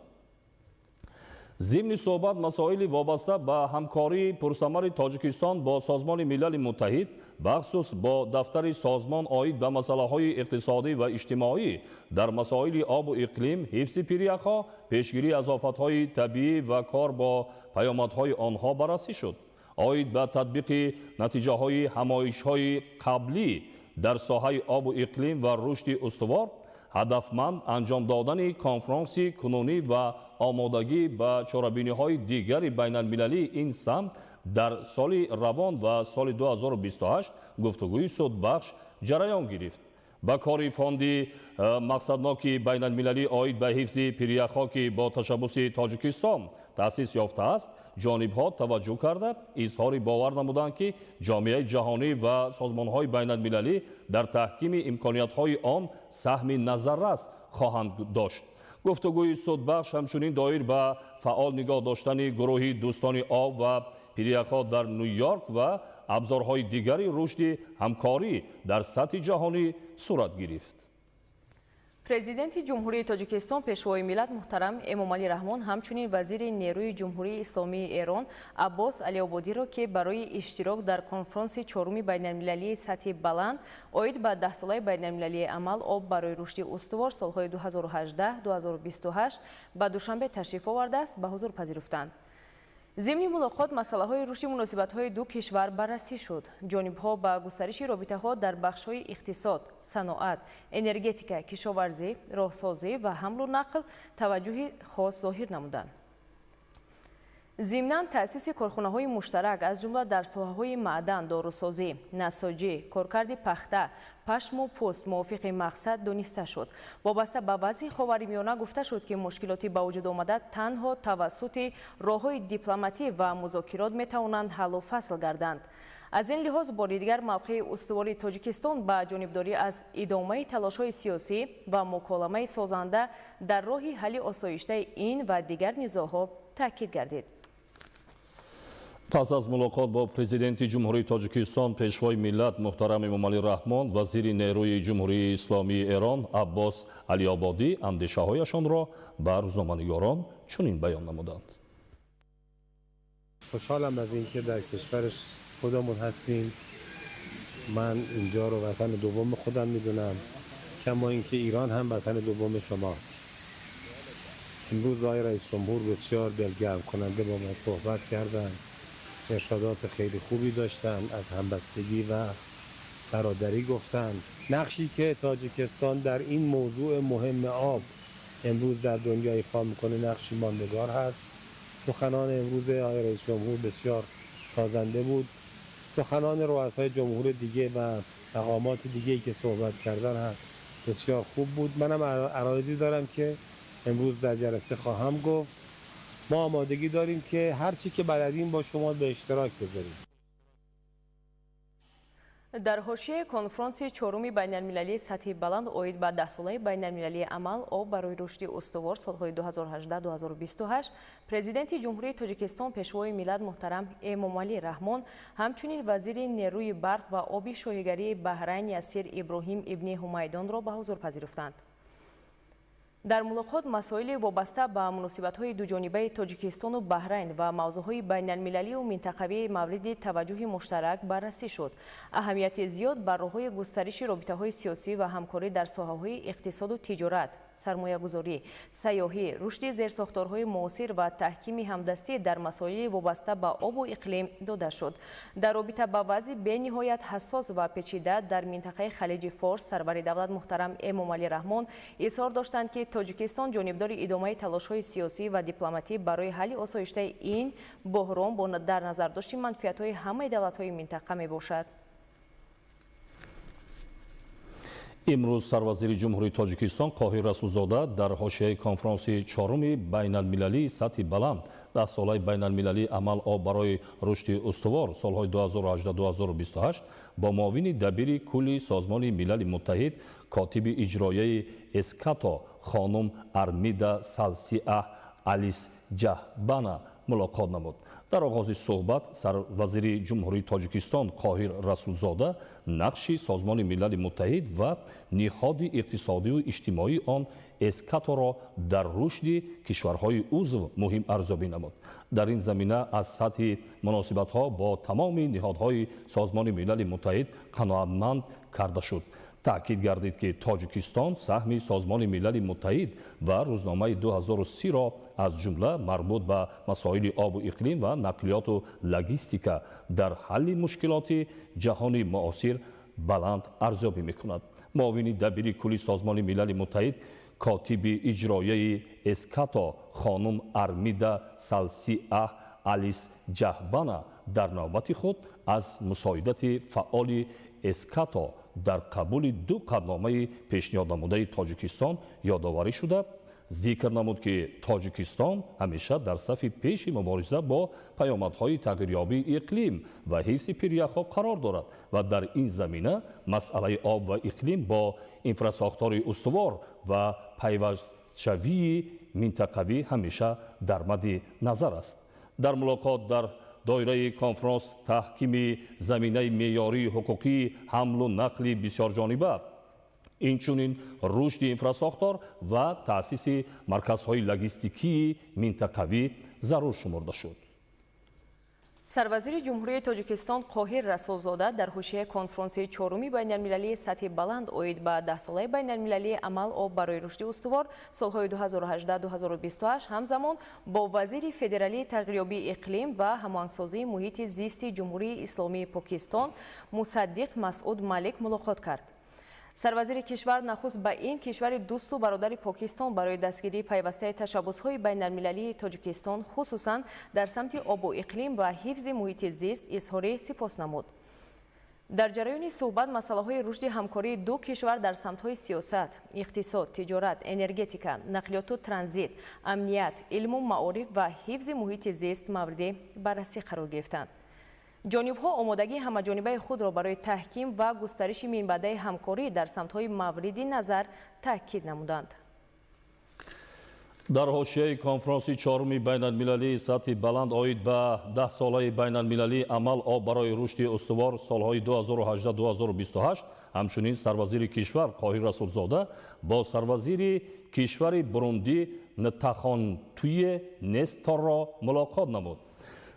Зимни суҳбат масоили вобаста ба ҳамкории пурсамари Тоҷикистон бо Созмони Милали Муттаҳид, бахусус бо дафтари созмон оид ба масъалаҳои иқтисодӣ ва иҷтимоӣ дар масоили обу иқлим, ҳифзи пиряхҳо, пешгирӣ аз офатҳои табиӣ ва кор бо паёмадҳои онҳо баррасӣ шуд. Оид ба татбиқи натиҷаҳои ҳамоишҳои қаблӣ дар соҳаи обу иқлим ва рушди устувор, ҳадафманд анҷом додани конфронси кунунӣ ва омодагӣ ба чорабиниҳои дигари байналмилалии ин самт дар соли равон ва соли 2028 гуфтугӯи судбахш ҷараён гирифт. Ба кори фонди мақсадноки байналмилалӣ оид ба ҳифзи пиряхҳо, ки бо ташаббуси Тоҷикистон таъсис ёфтааст, ҷонибҳо таваҷҷӯҳ карда, изҳори бовар намуданд, ки ҷомеаи ҷаҳонӣ ва созмонҳои байналмилалӣ дар таҳкими имкониятҳои он саҳми назаррас хоҳанд дошт. Гуфтугӯи судбахш ҳамчунин доир ба фаъол нигоҳ доштани гурӯҳи дӯстони об ва пиряхҳо дар Ню-Йорк ва абзорҳои дигари рушди ҳамкорӣ дар сатҳи ҷаҳонӣ сурат гирифт. Президенти Ҷумҳурии Тоҷикистон, Пешвои миллат муҳтарам Эмомалӣ Раҳмон ҳамчунин вазири нерӯи Ҷумҳурии Исломии Эрон Аббос Алиободиро, ки барои иштирок дар конфронси чоруми байналмилалии сатҳи баланд оид ба даҳсолаи байналмилалии амал «Об барои рушди устувор» солҳои 2018-2028 ба Душанбе ташриф овардааст, ба ҳузур пазируфтанд. Зимни мулоқот масъалаҳои рушди муносибатҳои ду кишвар баррасӣ шуд. Ҷонибҳо ба густариши робитаҳо дар бахшҳои иқтисод, саноат, энергетика, кишоварзӣ, роҳсозӣ ва ҳамлу нақл таваҷҷӯҳи хос зоҳир намуданд. Зимнан таъсиси корхонаҳои муштарак, аз ҷумла дар соҳаҳои маъдан, дорусозӣ, насоҷӣ, коркарди пахта, пашму пӯст мувофиқи мақсад дониста шуд. Вобаста ба вазъи Ховари Миёна гуфта шуд, ки мушкилоти ба вуҷуд омада танҳо тавассути роҳҳои дипломатӣ ва музокирот метавонанд ҳаллу фасл гарданд. Аз ин лиҳоз бори дигар мавқеи устувори Тоҷикистон ба ҷонибдорӣ аз идомаи талошҳои сиёсӣ ва муколамаи созанда дар роҳи ҳалли осоиштаи ин ва дигар низоъҳо таъкид гардид. Пас аз мулоқот бо Президенти Ҷумҳурии Тоҷикистон, Пешвои миллат муҳтарам Эмомалӣ Раҳмон, вазири нерӯи Ҷумҳурии Исломии Эрон Аббос Алиободӣ андешаҳояшонро ба рӯзноманигорон чунин баён намуданд. Хушҳолам аз инки дар кишвари худамон ҳастем. Ман инҷо ро ватани дуввуми худам медонам, кама инки Эрон ҳам ватани дуввуми шумост. Имрӯз آقای رئیس جمهور بسیار دلگرم کننده با ما صحبت کردند. ارشادات خیلی خوبی داشتن، از همبستگی و برادری گفتن. نقشی که تاجیکستان در این موضوع مهم آب امروز در دنیا ایفا میکنه نقشی ماندگار هست. سخنان امروز آقای رئیس جمهور بسیار سازنده بود. سخنان رؤسای جمهور دیگه و مقامات دیگه که صحبت کردن هم بسیار خوب بود. منم عرایضی دارم که امروز در جلسه خواهم گفت. ما آمادگی داریم که هر چی که بلدیم با شما به اشتراک بذاریم. Дар ҳошияи конфронси чоруми байналмилалии сатҳи баланд оид ба даҳсолаи байналмилалии амал «Об барои рушди устувор» солҳои 2018-2028 Президенти Ҷумҳурии Тоҷикистон, Пешвои миллат муҳтарам Эмомалӣ Раҳмон ҳамчунин вазири нерӯи барқ ва оби Шоҳигарии Баҳрайн Ясир Иброҳим ибни Ҳумайдонро ба ҳузур пазируфтанд. Дар мулоқот масоили вобаста ба муносибатҳои дуҷонибаи Тоҷикистону Баҳрайн ва мавзӯъҳои байналмилалию минтақавии мавриди таваҷҷӯҳи муштарак баррасӣ шуд. Аҳамияти зиёд ба роҳҳои густариши робитаҳои сиёсӣ ва ҳамкорӣ дар соҳаҳои иқтисоду тиҷорат, сармоягузорӣ, сайёҳӣ, рушди зерсохторҳои муосир ва таҳкими ҳамдастӣ дар масоили вобаста ба обу иқлим дода шуд. Дар робита ба вазъи бениҳоят ҳассос ва печида дар минтақаи Халиҷи Форс сарвари давлат муҳтарам Эмомалӣ Раҳмон изҳор доштанд, ки Тоҷикистон ҷонибдори идомаи талошҳои сиёсӣ ва дипломатӣ барои ҳалли осоиштаи ин буҳрон бо дар назардошти манфиатҳои ҳамаи давлатҳои минтақа мебошад. Имрӯз сарвазири Ҷумҳурии Тоҷикистон Қоҳир Расулзода дар ҳошияи конфронси чоруми байналмилалии сатҳи баланд даҳсолаи байналмилалии амал об барои рушди устувор солҳои 2018-2028 бо муовини дабири кулли Созмони Милали Муттаҳид, котиби иҷроияи Эскато хонум Армида Салсиаҳ Алисҷаҳбана мулоқот намуд. Дар оғози суҳбат сарвазири Ҷумҳурии Тоҷикистон Қоҳир Расулзода нақши Созмони Милали Муттаҳид ва ниҳоди иқтисодию иҷтимоии он Эскаторо дар рушди кишварҳои узв муҳим арзёбӣ намуд. Дар ин замина аз сатҳи муносибатҳо бо тамоми ниҳодҳои Созмони Милали Муттаҳид қаноатманд карда шуд. Таъкид гардид, ки Тоҷикистон саҳми Созмони Милали Муттаҳид ва рӯзномаи 2030-ро аз ҷумла марбут ба масоили обу иқлим ва нақлиёту логистика дар ҳалли мушкилоти ҷаҳони муосир баланд арзёбӣ мекунад. Муовини дабири кулли Созмони Милали Муттаҳид, котиби иҷроияи Эскато хонум Армида Салсиаҳ Алисҷаҳбана дар навбати худ аз мусоидати фаъоли Эскато дар қабули ду қатъномаи пешниҳоднамудаи Тоҷикистон ёдоварӣ шуда, зикр намуд, ки Тоҷикистон ҳамеша дар сафи пеши мубориза бо паёмадҳои тағйирёбии иқлим ва ҳифзи пиряхҳо қарор дорад ва дар ин замина масъалаи об ва иқлим бо инфрасохтори устувор ва пайвастшавии минтақавӣ ҳамеша дар мадди назар аст. Дар мулоқот дар доираи конфронс таҳкими заминаи меъёрии ҳуқуқии ҳамлу нақли бисёрҷониба, инчунин рушди инфрасохтор ва таъсиси марказҳои логистикии минтақавӣ зарур шумурда шуд. Сарвазири Ҷумҳурии Тоҷикистон Қоҳир Расулзода дар ҳошияи конфронси чоруми байналмилалии сатҳи баланд оид ба даҳсолаи байналмилалии амал об барои рушди устувор солҳои 2018-2028 ҳамзамон бо вазири федералии тағйирёбии иқлим ва ҳамоҳангсозии муҳити зисти Ҷумҳурии Исломии Покистон Мусаддиқ Масъуд Малик мулоқот кард. Сарвазири кишвар нахуст ба ин кишвари дӯсту бародари Покистон барои дастгирии пайвастаи ташаббусҳои байналмилалии Тоҷикистон, хусусан дар самти обу иқлим ва ҳифзи муҳити зист, изҳори сипос намуд. Дар ҷараёни суҳбат масъалаҳои рушди ҳамкории ду кишвар дар самтҳои сиёсат, иқтисод, тиҷорат, энергетика, нақлиёту транзит, амният, илму маориф ва ҳифзи муҳити зист мавриди баррасӣ қарор гирифтанд. Ҷонибҳо омодагии ҳамаҷонибаи худро барои таҳким ва густариши минбаъдаи ҳамкорӣ дар самтҳои мавриди назар таъкид намуданд. Дар ҳошияи конфронси чоруми байналмилалии сатҳи баланд оид ба даҳсолаи байналмилалии амал об барои рушди устувор солҳои 2018-2028 ҳамчунин сарвазири кишвар Қоҳир Расулзода бо сарвазири кишвари Бурундӣ Нтахонтуе Несторро мулоқот намуд.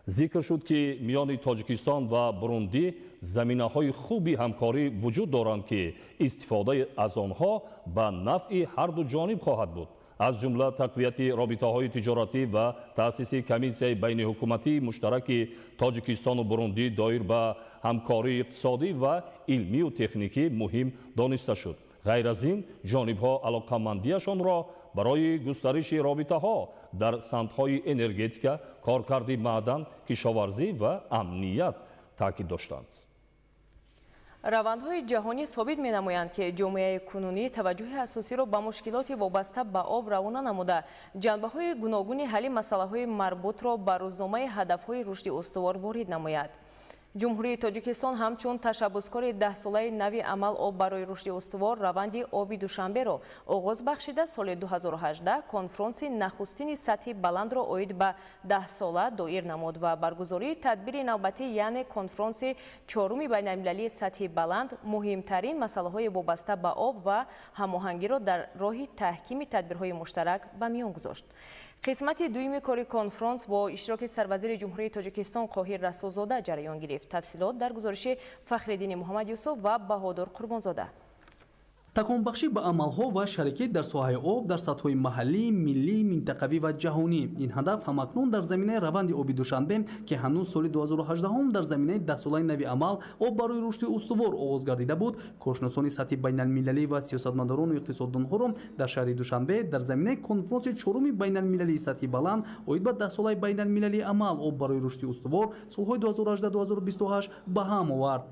Зикр шуд, ки миёни Тоҷикистон ва Бурундӣ заминаҳои хуби ҳамкорӣ вуҷуд доранд, ки истифодаи аз онҳо ба нафъи ҳарду ҷониб хоҳад буд. Аз ҷумла тақвияти робитаҳои тиҷоратӣ ва таъсиси комиссияи байниҳукуматии муштараки Тоҷикистону Бурундӣ доир ба ҳамкории иқтисодӣ ва илмию техникӣ муҳим дониста шуд. Ғайр аз ин, ҷонибҳо алоқамандиашонро барои густариши робитаҳо дар самтҳои энергетика, коркарди маъдан, кишоварзӣ ва амният таъкид доштанд. Равандҳои ҷаҳонӣ собит менамоянд, ки ҷомеаи кунунӣ таваҷҷӯҳи асосиро ба мушкилоти вобаста ба об равона намуда, ҷанбаҳои гуногуни ҳалли масъалаҳои марбутро ба рӯзномаи ҳадафҳои рушди устувор ворид намояд. Ҷумҳурии Тоҷикистон ҳамчун ташаббускори даҳсолаи нави амал об барои рушди устувор раванди оби Душанберо оғоз бахшида, соли 2018 конфронси нахустини сатҳи баландро оид ба даҳсола доир намуд ва баргузории тадбири навбатӣ, яъне конфронси чоруми байналмилалии сатҳи баланд, муҳимтарин масъалаҳои вобаста ба об ва ҳамоҳангиро дар роҳи таҳкими тадбирҳои муштарак ба миён гузошт. Қисмати дуюми кори конфронс бо иштироки сарвазири Ҷумҳурии Тоҷикистон Қоҳир Расулзода ҷараён гирифт. Тафсилот дар гузориши Фахриддини Муҳаммад Юсуф ва Баҳодур Қурбонзода. Таконбахшӣ ба амалҳо ва шарикӣ дар соҳаи об дар сатҳҳои маҳаллӣ, миллӣ, минтақавӣ ва ҷаҳонӣ. Ин ҳадаф ҳамакнун дар заминаи раванди оби Душанбе, ки ҳанӯз соли 2018 дар заминаи даҳсолаи нави амал об барои рушди устувор оғоз гардида буд, коршиносони сатҳи байналмилалӣ ва сиёсатмадорону иқтисоддонҳоро дар шаҳри Душанбе дар заминаи конфронси чоруми байналмилалии сатҳи баланд оид ба даҳсолаи байналмилалии амал об барои рушди устувор солҳои 2018-2028 ба ҳам овард.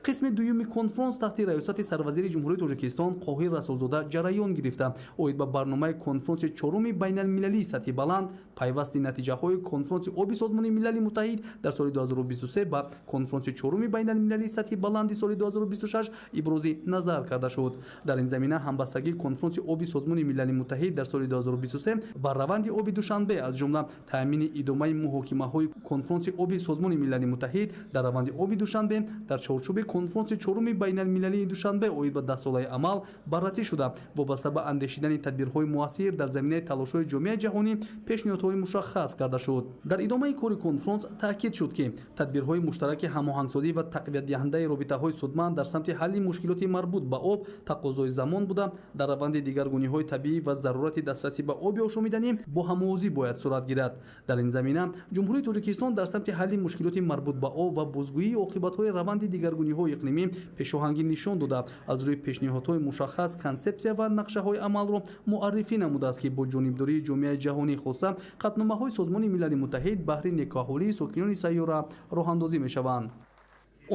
Қисми дуюми конфронс таҳти раёсати сарвазири Ҷумҳурии Тоҷикистон Қоҳир Расулзода ҷараён гирифта, оид ба барномаи конфронси чоруми байналмилалии сатҳи баланд, пайвасти натиҷаҳои конфронси оби Созмони Милали Муттаҳид дар соли 2023 ба конфронси чоруми байналмилалии сатҳи баланди соли 2026 ибрози назар карда шуд. Дар ин замина ҳамбастагии конфронси оби Созмони Милали Муттаҳид дар соли 2023 ва раванди оби Душанбе, аз ҷумла таъмини идомаи муҳокимаҳои конфронси оби Созмони Милали Муттаҳид дар раванди оби Душанбе дар чорчӯби конфронси чоруми байналмилалии Душанбе оид ба даҳсолаи амал баррасӣ шуда, вобаста ба андешидани тадбирҳои муассир дар заминаи талошҳои ҷомеаи ҷаҳонӣ пешниҳодҳои мушаххас карда шуд. Дар идомаи кори конфронс таъкид шуд, ки тадбирҳои муштараки ҳамоҳангсозӣ ва тақвиятдиҳандаи робитаҳои судманд дар самти ҳалли мушкилоти марбут ба об тақозои замон буда, дар раванди дигаргуниҳои табиӣ ва зарурати дастрасӣ ба оби ошомиданӣ бо ҳамовозӣ бояд сурат гирад. Дар ин замина Ҷумҳурии Тоҷикистон дар самти ҳалли мушкилоти марбут ба об ва бозгӯии оқибатҳои раванди дигаргуниҳои иқлимӣ пешоҳангӣ нишон дода, аз рӯи пешниҳодҳои мушаххас консепсия ва нақшаҳои амалро муаррифӣ намудааст, ки бо ҷонибдории ҷомеаи ҷаҳонӣ, хоса қатъномаҳои Созмони Милали Муттаҳид баҳри некӯаҳолии сокинони сайёра роҳандозӣ мешаванд.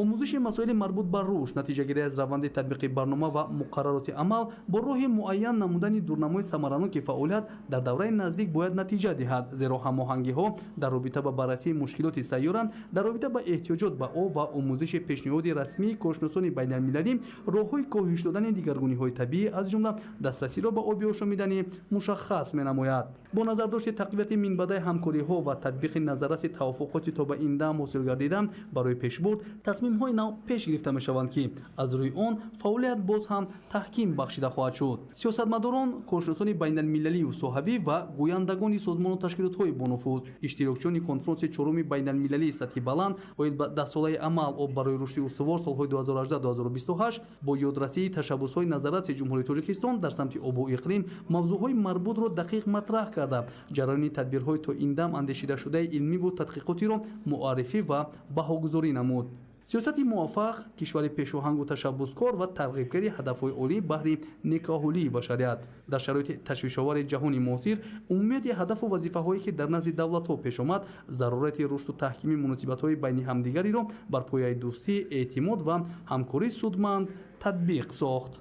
Омӯзиши масоили марбут ба рушд, натиҷагирӣ аз раванди татбиқи барнома ва муқаррароти амал бо роҳи муайян намудани дурнамои самараноки фаъолият дар давраи наздик бояд натиҷа диҳад, зеро ҳамоҳангиҳо дар робита ба баррасии мушкилоти сайёра, дар робита ба эҳтиёҷот ба об ва омӯзиши пешниҳоди расмии коршиносони байналмилалӣ роҳҳои коҳиш додани дигаргуниҳои табиӣ, аз ҷумла дастрасиро ба оби ошомиданӣ мушаххас менамояд. Бо назардошти тақвияти минбаъдаи ҳамкориҳо ва татбиқи назарраси тавофуқоти то ба ин дам ҳосил гардида барои пешбурд тасмимҳои нав пеш гирифта мешаванд, ки аз рӯи он фаъолият боз ҳам таҳким бахшида хоҳад шуд. Сиёсатмадорон, коршиносони байналмилалию соҳавӣ ва гӯяндагони созмону ташкилотҳои бонуфуз, иштирокчиёни конфронси чоруми байналмилалии сатҳи баланд оид ба даҳсолаи амал об барои рушди устувор солҳои 2018-2028 бо ёдрасии ташаббусҳои назарраси Ҷумҳурии Тоҷикистон дар самти обу иқлим мавзӯъҳои марбутро дақиқ матраҳ карда, ҷараёни тадбирҳои то ин дам андешидашудаи илмиву тадқиқотиро муаррифӣ ва баҳогузорӣ намуд. Сиёсати муваффақ, кишвари пешоҳангу ташаббускор ва тарғибгари ҳадафҳои олӣ баҳри некоҳулии башарият. Дар шароити ташвишовари ҷаҳони муосир, умумияти ҳадафу вазифаҳое, ки дар назди давлатҳо пеш омад, зарурати рушду таҳкими муносибатҳои байни ҳамдигариро бар пояи дӯстӣ, эътимод ва ҳамкории судманд татбиқ сохт.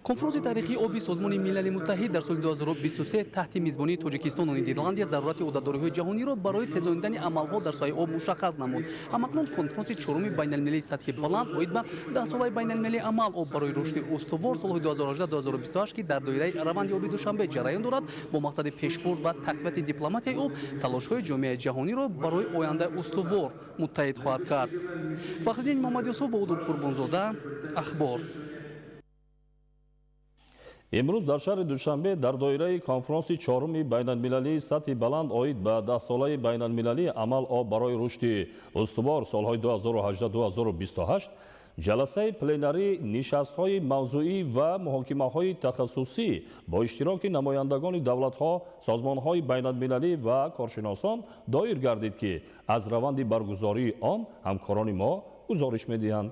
Конфронси таърихии оби Созмони Милали Муттаҳид дар соли 2023 таҳти мизбонии Тоҷикистону Нидерландия зарурати ӯҳдадориҳои ҷаҳониро барои тезонидани амалҳо дар соҳаи об мушаххас намуд. Ҳамакнун конфронси чоруми байналмилалии сатҳи баланд оид ба даҳсолаи байналмилалии амал об барои рушди устувор солҳои 2018-2028, ки дар доираи раванди оби Душанбе ҷараён дорад, бо мақсади пешбурд ва тақвияти дипломатияи об талошҳои ҷомеаи ҷаҳониро барои ояндаи устувор муттаҳид хоҳад кард. Фахриддин Муҳаммадюсуф, Бовудур Қурбонзода, Ахбор. Имрӯз дар шаҳри Душанбе дар доираи конфронси чоруми байналмилалии сатҳи баланд оид ба даҳсолаи байналмилалии амал об барои рушди устувор солҳои 2018-2028 ҷаласаи пленарӣ, нишастҳои мавзӯӣ ва муҳокимаҳои тахассусӣ бо иштироки намояндагони давлатҳо, созмонҳои байналмилалӣ ва коршиносон доир гардид, ки аз раванди баргузории он ҳамкорони мо гузориш медиҳанд.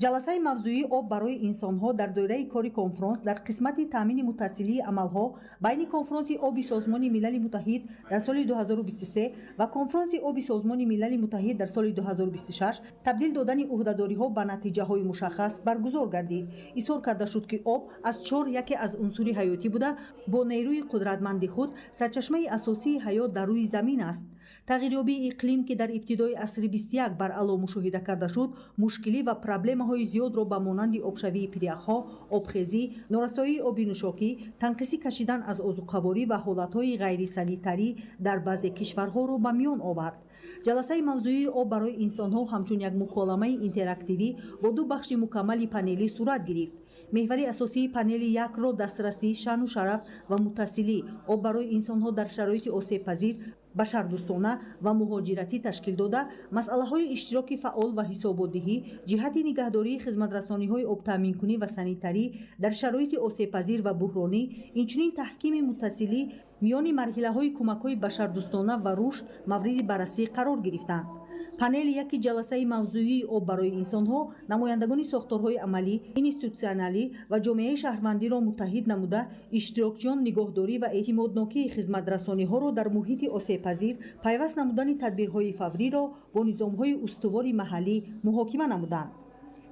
Ҷаласаи мавзӯии об барои инсонҳо дар доираи кори конфронс дар қисмати таъмини муттасилии амалҳо байни конфронси оби Созмони Милали Муттаҳид дар соли 2023 ва конфронси оби Созмони Милали Муттаҳид дар соли 2026 табдил додани ӯҳдадориҳо ба натиҷаҳои мушаххас баргузор гардид. Изҳор карда шуд, ки об аз чор яке аз унсури ҳаётӣ буда, бо нерӯи қудратманди худ сарчашмаи асосии ҳаёт дар рӯи замин аст. Тағйирёбии иқлим, ки дар ибтидои асри 21 баръало мушоҳида карда шуд, мушкилӣ ва проблемаҳои зиёдро ба монанди обшавии пиряхҳо, обхезӣ, норасоии оби нӯшокӣ, танқисӣ кашидан аз озуқаворӣ ва ҳолатҳои ғайрисанитарӣ дар баъзе кишварҳоро ба миён овард. Ҷаласаи мавзӯии об барои инсонҳо ҳамчун як муколамаи интерактивӣ бо ду бахши мукаммали панелӣ сурат гирифт. Меҳвари асосии панели якро дастрасӣ, шаъну шараф ва муттасилӣ об барои инсонҳо дар шароити осебпазир Башардӯстона ва муҳоҷиратӣ ташкил дода, масъалаҳои иштироки фаъол ва ҳисоботдиҳӣ ҷиҳати нигаҳдории хизматрасониҳои обтаъминкунӣ ва санитарӣ дар шароити осебпазир ва буҳронӣ, инчунин таҳкими муттасилӣ миёни марҳилаҳои кӯмакҳои башардӯстона ва рушд мавриди баррасӣ қарор гирифтанд. Панели яки ҷаласаи мавзӯии об барои инсонҳо намояндагони сохторҳои амалӣ, институтсионалӣ ва ҷомеаи шаҳрвандиро муттаҳид намуда, иштирокчиён нигоҳдорӣ ва эътимоднокии хизматрасониҳоро дар муҳити осебпазир, пайваст намудани тадбирҳои фавриро бо низомҳои устувори маҳаллӣ муҳокима намуданд.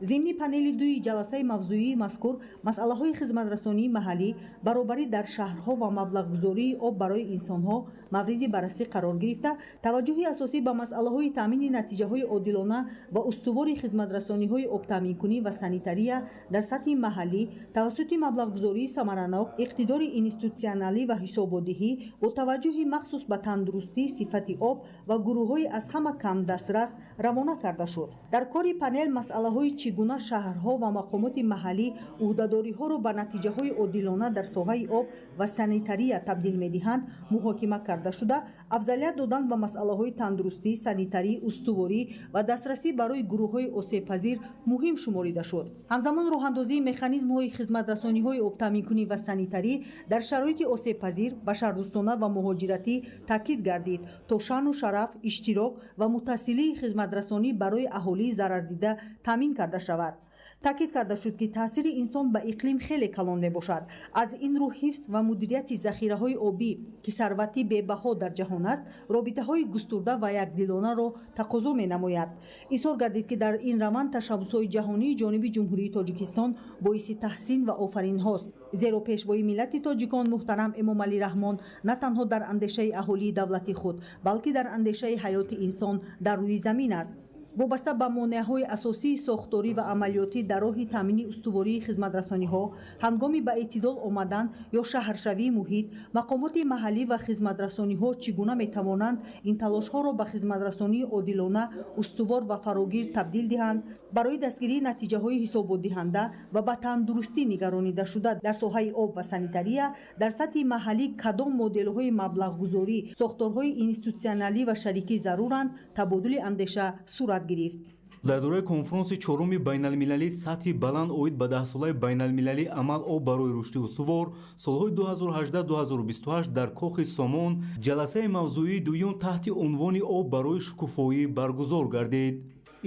Зимни панели дуи ҷаласаи мавзӯии мазкур масъалаҳои хизматрасонии маҳаллӣ, баробарӣ дар шаҳрҳо ва маблағгузории об барои инсонҳо мавриди баррасӣ қарор гирифта, таваҷҷӯҳи асосӣ ба масъалаҳои таъмини натиҷаҳои одилона ва устувори хизматрасониҳои обтаъминкунӣ ва санитария дар сатҳи маҳаллӣ тавассути маблағгузории самаранок, иқтидори институтсионалӣ ва ҳисоботдиҳӣ бо таваҷҷӯҳи махсус ба тандурустӣ, сифати об ва гурӯҳҳои аз ҳама камдастрас равона карда шуд. Дар кори панел масъалаҳои чӣ гуна шаҳрҳо ва мақомоти маҳаллӣ ӯҳдадориҳоро ба натиҷаҳои одилона дар соҳаи об ва санитария табдил медиҳанд муҳокима карда шуда, афзалият додан ба масъалаҳои тандурустӣ, санитарӣ, устуворӣ ва дастрасӣ барои гурӯҳҳои осебпазир муҳим шуморида шуд. Ҳамзамон роҳандозии механизмҳои хизматрасониҳои обтаъминкунӣ ва санитарӣ дар шароити осебпазир, башардӯстона ва муҳоҷиратӣ таъкид гардид, то шаъну шараф, иштирок ва муттасилии хизматрасонӣ барои аҳолии зарардида таъмин карда шавад. Таъкид карда шуд, ки таъсири инсон ба иқлим хеле калон мебошад. Аз ин рӯ ҳифз ва мудирияти захираҳои обӣ, ки сарвати бебаҳо дар ҷаҳон аст, робитаҳои густурда ва якдилонаро тақозо менамояд. Изҳор гардид, ки дар ин раванд ташаббусҳои ҷаҳонии ҷониби Ҷумҳурии Тоҷикистон боиси таҳсин ва офаринҳост, зеро пешвои миллати тоҷикон муҳтарам Эмомалӣ Раҳмон на танҳо дар андешаи аҳолии давлати худ, балки дар андешаи ҳаёти инсон дар рӯи замин аст. Вобаста ба монеаҳои асосии сохторӣ ва амалиётӣ дар роҳи таъмини устувории хизматрасониҳо ҳангоми ба эътидол омадан ё шаҳршавии муҳит, мақомоти маҳаллӣ ва хизматрасониҳо чӣ гуна метавонанд ин талошҳоро ба хизматрасонии одилона, устувор ва фарогир табдил диҳанд, барои дастгирии натиҷаҳои ҳисоботдиҳанда ва ба тандурустӣ нигаронидашуда дар соҳаи об ва санитария дар сатҳи маҳаллӣ кадом моделҳои маблағгузорӣ, сохторҳои институтсионалӣ ва шарикӣ заруранд, табодули андеша сурат гирифт. Дар доираи конфронси чоруми байналмилалии сатҳи баланд оид ба даҳсолаи байналмилалии амал об барои рушди устувор солҳои 2018-2028 дар Кохи Сомон ҷаласаи мавзӯии дуюм таҳти унвони об барои шукуфоӣ баргузор гардид.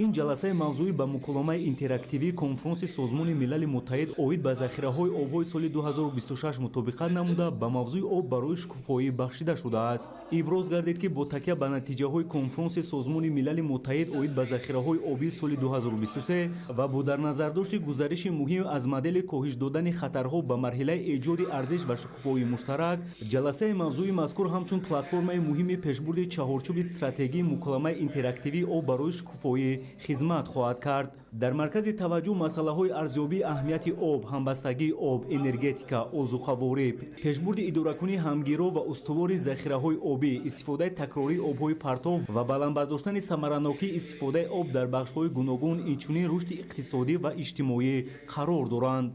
Ин ҷаласаи мавзӯӣ ба муколамаи интерактивии конфронси Созмони Милали Муттаҳид оид ба захираҳои обҳои соли 2026 мутобиқат намуда, ба мавзӯи об барои шукуфоӣ бахшида шудааст. Иброз гардид, ки бо такя ба натиҷаҳои конфронси Созмони Милали Муттаҳид оид ба захираҳои обии соли 2023 ва бо дар назардошти гузариши муҳим аз модели коҳиш додани хатарҳо ба марҳилаи эҷоди арзиш ва шукуфоии муштарак, ҷаласаи мавзӯи мазкур ҳамчун платформаи муҳими пешбурди чаҳорчӯби стратегии муколамаи интерактивии об барои шукуфоӣ хизмат хоҳад кард. Дар маркази таваҷҷӯҳ масъалаҳои арзёбии аҳамияти об, ҳамбастагии об, энергетика, озуқаворӣ, пешбурди идоракунии ҳамгиро ва устувори захираҳои обӣ, истифодаи такрории обҳои партов ва баланд бардоштани самаранокии истифодаи об дар бахшҳои гуногун, инчунин рушди иқтисодӣ ва иҷтимоӣ қарор доранд.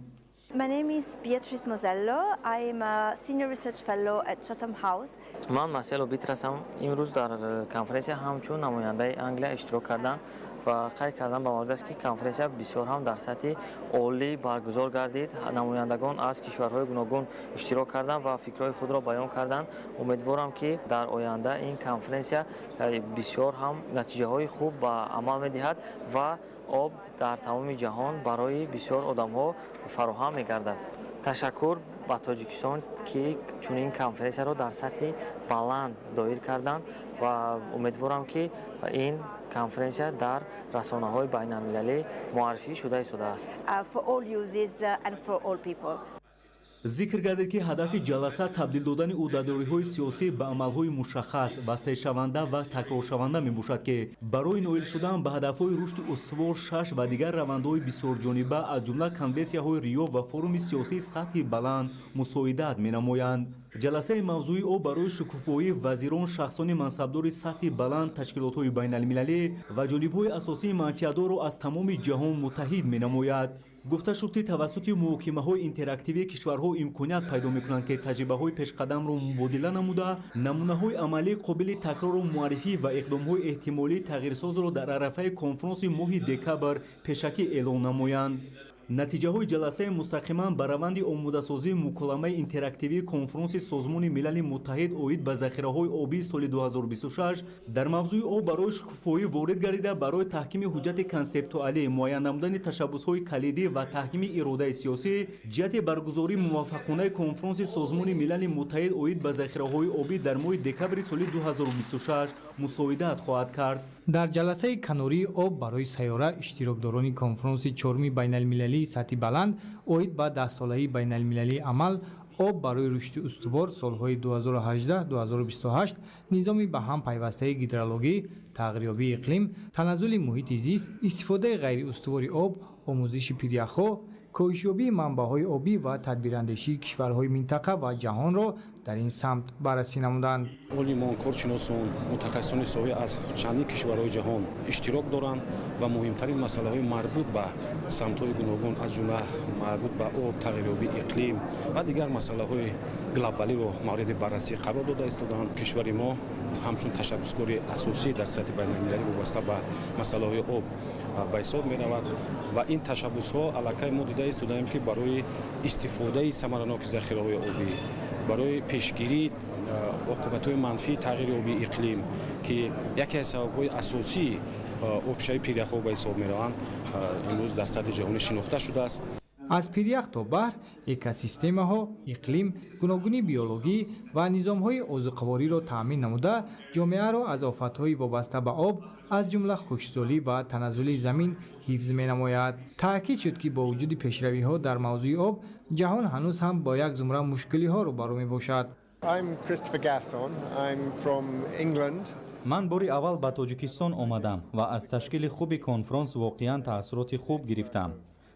My name is Beatrice Mosello. I'm a senior research fellow at Chatham House. Ман Масело Битрасам. Имрӯз дар конференсия ҳамчун намояндаи Англия иштирок кардам ва қайд кардан ба маврид аст, ки конференсия бисёр ҳам дар сатҳи олӣ баргузор гардид. Намояндагон аз кишварҳои гуногун иштирок карданд ва фикрҳои худро баён карданд. Умедворам, ки дар оянда ин конференсия бисёр ҳам натиҷаҳои хуб ба амал медиҳад ва об дар тамоми ҷаҳон барои бисёр одамҳо фароҳам мегардад. Ташаккур ба Тоҷикистон, ки чунин конференсияро дар сатҳи баланд доир карданд, ва умедворам, ки ин конференсия дар расонаҳои байналмилалӣ муаррифӣ шуда истодааст. For all uses and for all people. Зикр гардид, ки ҳадафи ҷаласа табдил додани ӯҳдадориҳои сиёсӣ ба амалҳои мушаххас, васеъшаванда ва такроршаванда мебошад, ки барои ноил шудан ба ҳадафҳои рушди устувор шаш ва дигар равандҳои бисёрҷониба, аз ҷумла конвенсияҳои Рио ва форуми сиёсии сатҳи баланд мусоидат менамоянд. Ҷаласаи мавзӯи об барои шукуфоӣ вазирон, шахсони мансабдори сатҳи баланд, ташкилотҳои байналмилалӣ ва ҷонибҳои асосии манфиатдорро аз тамоми ҷаҳон муттаҳид менамояд. Гуфта шуд, ки тавассути муҳокимаҳои интерактивӣ кишварҳо имконият пайдо мекунанд, ки таҷрибаҳои пешқадамро мубодила намуда, намунаҳои амалии қобили такрору муаррифӣ ва иқдомҳои эҳтимолии тағйирсозро дар арафаи конфронси моҳи декабр пешакӣ эълон намоянд. Натиҷаҳои ҷаласаи мустақиман ба раванди омодасозии муколамаи интерактивии конфронси Созмони Милали Муттаҳид оид ба захираҳои обии соли 2026 дар мавзӯи об барои шукуфоӣ ворид гардида, барои таҳкими ҳуҷҷати консептуалӣ, муайян намудани ташаббусҳои калидӣ ва таҳкими иродаи сиёсӣ ҷиҳати баргузории муваффақонаи конфронси Созмони Милали Муттаҳид оид ба захираҳои обӣ дар моҳи декабри соли 2026 мусоидат хоҳад кард. Дар ҷаласаи канории об барои сайёра иштирокдорони конфронси чоруми байналмилалии сатҳи баланд оид ба даҳсолаи байналмилалии амал об барои рушди устувор солҳои 2018-2028 низоми ба ҳам пайвастаи гидрологӣ, тағйирёбии иқлим, таназзули муҳити зист, истифодаи ғайриустувори об, омӯзиши пиряхҳо, коҳишёбии манбаъҳои обӣ ва тадбирандешии кишварҳои минтақа ва ҷаҳонро дар ин самт баррасӣ намуданд. Олимон, коршиносон, мутахассисони соҳа аз чандин кишварҳои ҷаҳон иштирок доранд ва муҳимтарин масъалаҳои марбут ба самтҳои гуногун, аз ҷумла марбут ба об, тағйирёбии иқлим ва дигар масъалаҳои глобалиро мавриди баррасӣ қарор дода истодаанд. Кишвари мо ҳамчун ташаббускори асосӣ дар сатҳи байналмилалӣ вобаста ба масъалаҳои об ба ҳисоб меравад ва ин ташаббусҳо аллакай мо дида истодаем, ки барои истифодаи самараноки захираҳои обӣ, барои пешгирии оқибатҳои манфии тағйирёбии иқлим, ки яке аз сабабҳои асосии обшавии пиряхҳо ба ҳисоб мераванд, имрӯз дар сатҳи ҷаҳонӣ шинохта шудааст. Аз пирях то баҳр экосистемаҳо, иқлим, гуногунии биологӣ ва низомҳои озуқавориро таъмин намуда, ҷомеаро аз офатҳои вобаста ба об, аз ҷумла хушксолӣ ва таназзули замин ҳифз менамояд. Таъкид шуд, ки бо вуҷуди пешравиҳо дар мавзӯи об, ҷаҳон ҳанӯз ҳам бо як зумра мушкилиҳо рӯбарӯ мебошад. Ман бори аввал ба Тоҷикистон омадам ва аз ташкили хуби конфронс воқеан таассуроти хуб гирифтам.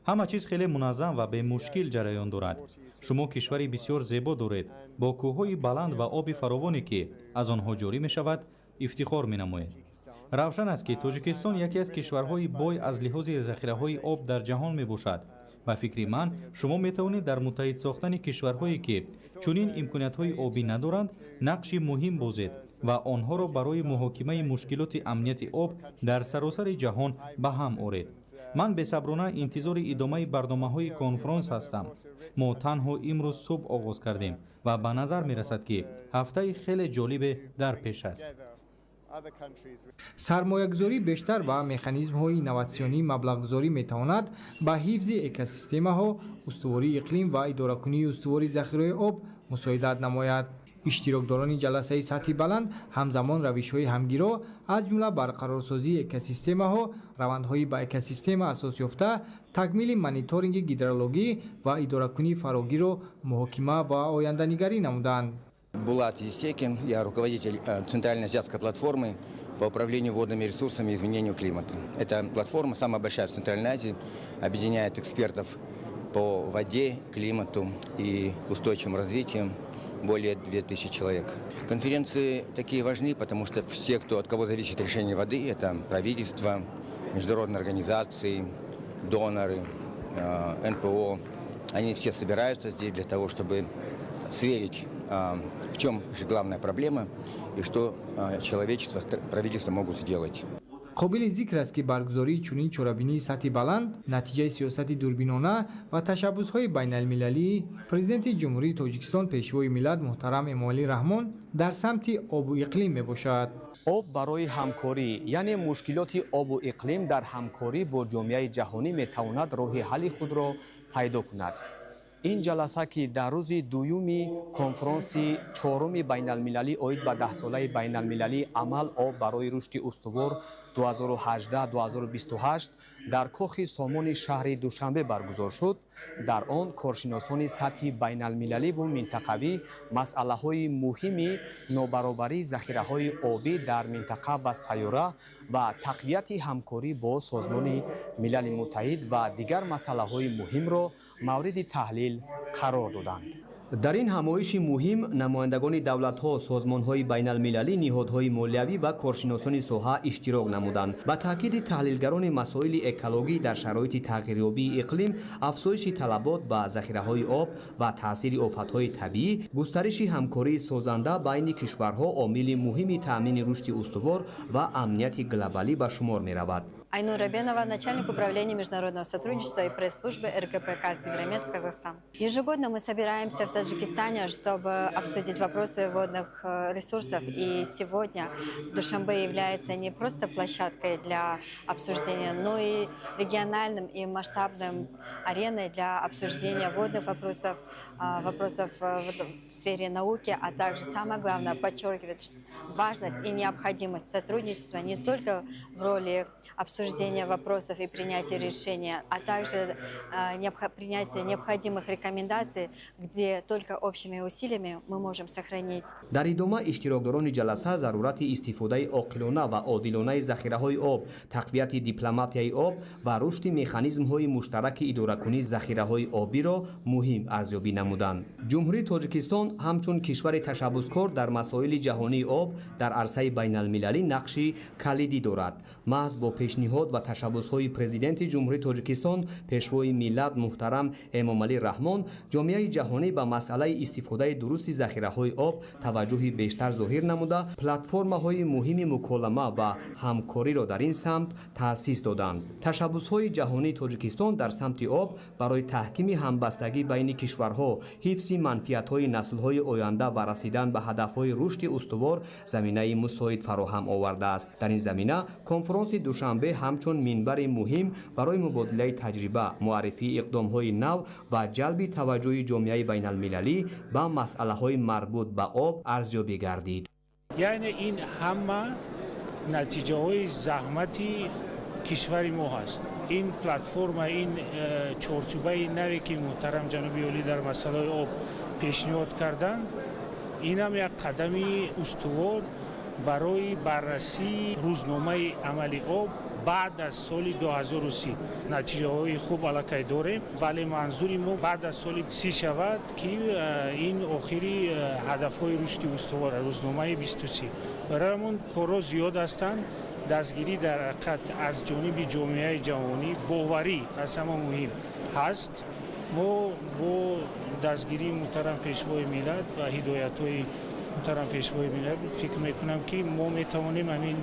Ҳама чиз хеле муназзам ва бемушкил ҷараён дорад. Шумо кишвари бисёр зебо доред, бо кӯҳҳои баланд ва оби фаровоне, ки аз онҳо ҷорӣ мешавад, ифтихор менамоед. Равшан аст, ки Тоҷикистон яке аз кишварҳои бой аз лиҳози захираҳои об дар ҷаҳон мебошад. Ба фикри ман, шумо метавонед дар муттаҳид сохтани кишварҳое, ки чунин имкониятҳои обӣ надоранд, нақши муҳим бозед ва онҳоро барои муҳокимаи мушкилоти амнияти об дар саросари ҷаҳон ба ҳам оред. Ман бесаброна интизори идомаи барномаҳои конфронс ҳастам. Мо танҳо имрӯз субҳ оғоз кардем ва ба назар мерасад, ки ҳафтаи хеле ҷолибе дар пеш аст. Сармоягузории бештар ва механизмҳои инноватсионии маблағгузорӣ метавонад ба ҳифзи экосистемаҳо, устувории иқлим ва идоракунии устувори захираҳои об мусоидат намояд. Иштирокдорони ҷаласаи сатҳи баланд ҳамзамон равишҳои ҳамгиро, аз ҷумла барқарорсозии экосистемаҳо, равандҳои ба экосистема асос ёфта, такмили мониторинги гидрологӣ ва идоракунии фарогирро муҳокима ва оянданигарӣ намуданд. Булат Есекин, я руководитель Центральноазиатской платформы по управлению водными ресурсами и изменению климата. Эта платформа, самая большая в Центральной Азии, объединяет экспертов по воде, климату и устойчивому развитию, более 2000 человек. Конференции такие важны, потому что все, кто, от кого зависит решение воды, это правительство, международные организации, доноры, НПО, они все собираются здесь для того, чтобы сверить, в чем же главная проблема и что человечество, правительство могут сделать. Қобили зикр аст, ки баргузории чунин чорабинии сатҳи баланд натиҷаи сиёсати дурбинона ва ташаббусҳои байналмилалии Президенти Ҷумҳурии Тоҷикистон, Пешвои миллат муҳтарам Эмомалӣ Раҳмон дар самти обу иқлим мебошад. Об барои ҳамкорӣ, яъне мушкилоти обу иқлим дар ҳамкорӣ бо ҷомеаи ҷаҳонӣ метавонад роҳи ҳалли худро пайдо кунад. Ин ҷаласа, ки дар рӯзи дуюми конфронси чоруми байналмилалӣ оид ба даҳсолаи байналмилалии амал об барои рушди устувор 2018-2028 дар кохи Сомони шаҳри Душанбе баргузор шуд, дар он коршиносони сатҳи байналмилаливу минтақавӣ масъалаҳои муҳими нобаробарии захираҳои обӣ дар минтақа ва сайёра ва тақвияти ҳамкорӣ бо Созмони Милали Муттаҳид ва дигар масъалаҳои муҳимро мавриди таҳлил қарор доданд. Дар ин ҳамоиши муҳим намояндагони давлатҳо, созмонҳои байналмилалӣ, ниҳодҳои молиявӣ ва коршиносони соҳа иштирок намуданд. Ба таъкиди таҳлилгарони масоили экологӣ, дар шароити тағйирёбии иқлим, афзоиши талабот ба захираҳои об ва таъсири офатҳои табиӣ, густариши ҳамкории созанда байни кишварҳо омили муҳими таъмини рушди устувор ва амнияти глобалӣ ба шумор меравад. Айнур Рабенова, начальник управления международного сотрудничества и пресс-службы РКП «Казгидромет» Казахстан. Ежегодно мы собираемся в Таджикистане, чтобы обсудить вопросы водных ресурсов. И сегодня Душанбе является не просто площадкой для обсуждения, но и региональным и масштабным ареной для обсуждения водных вопросов, вопросов в сфере науки, а также, самое главное, подчеркивает важность и необходимость сотрудничества не только в роли обсуждения вопросов и принятия решения, а также принятия необходимых рекомендаций, где только общими усилиями мы можем сохранить. Дар идома иштирокдорони ҷаласа зарурати истифодаи оқилона ва одилонаи захираҳои об, тақвияти дипломатияи об ва рушди механизмҳои муштараки идоракунии захираҳои обиро муҳим арзёбӣ намуданд. Ҷумҳурии Тоҷикистон ҳамчун кишвари ташаббускор дар масоили ҷаҳонии об дар арсаи байналмилалӣ нақши калидӣ дорад. Маҳз бо пешниҳод ва ташаббусҳои Президенти Ҷумҳурии Тоҷикистон, Пешвои миллат муҳтарам Эмомалӣ Раҳмон, ҷомеаи ҷаҳонӣ ба масъалаи истифодаи дурусти захираҳои об таваҷҷӯҳи бештар зоҳир намуда, платформаҳои муҳими муколама ва ҳамкориро дар ин самт таъсис доданд. Ташаббусҳои ҷаҳонии Тоҷикистон дар самти об барои таҳкими ҳамбастагӣ байни кишварҳо, ҳифзи манфиатҳои наслҳои оянда ва расидан ба ҳадафҳои рушди устувор заминаи мусоид фароҳам овардааст. Дар ин замина конфронси Душанбе ҳамчун минбари муҳим барои мубодилаи таҷриба, муаррифии иқдомҳои нав ва ҷалби таваҷҷӯҳи ҷомеаи байналмилалӣ ба масъалаҳои марбут ба об арзёбӣ гардид. Яъне ин ҳама натиҷаҳои заҳмати кишвари мо ҳаст. Ин платформа, ин чорчӯбаи наве, ки муҳтарам ҷаноби олӣ дар масъалаи об пешниҳод карданд, инам як қадами устувор барои баррасии рӯзномаи амали об баъд аз соли 2030. Натиҷаҳои хуб аллакай дорем, вале манзури мо баъд аз соли 30 шавад, ки ин охири ҳадафҳои рушди устувор, рӯзномаи 23. Барои ҳамон корҳо зиёд ҳастанд. Дастгирӣ дар ҳақиқат аз ҷониби ҷомеаи ҷаҳонӣ, боварӣ аз ҳама муҳим ҳаст. Мо бо дастгирии муҳтарам Пешвои миллат ва ҳидоятҳои муҳтарам Пешвои миллат фикр мекунам, ки мо метавонем ҳамин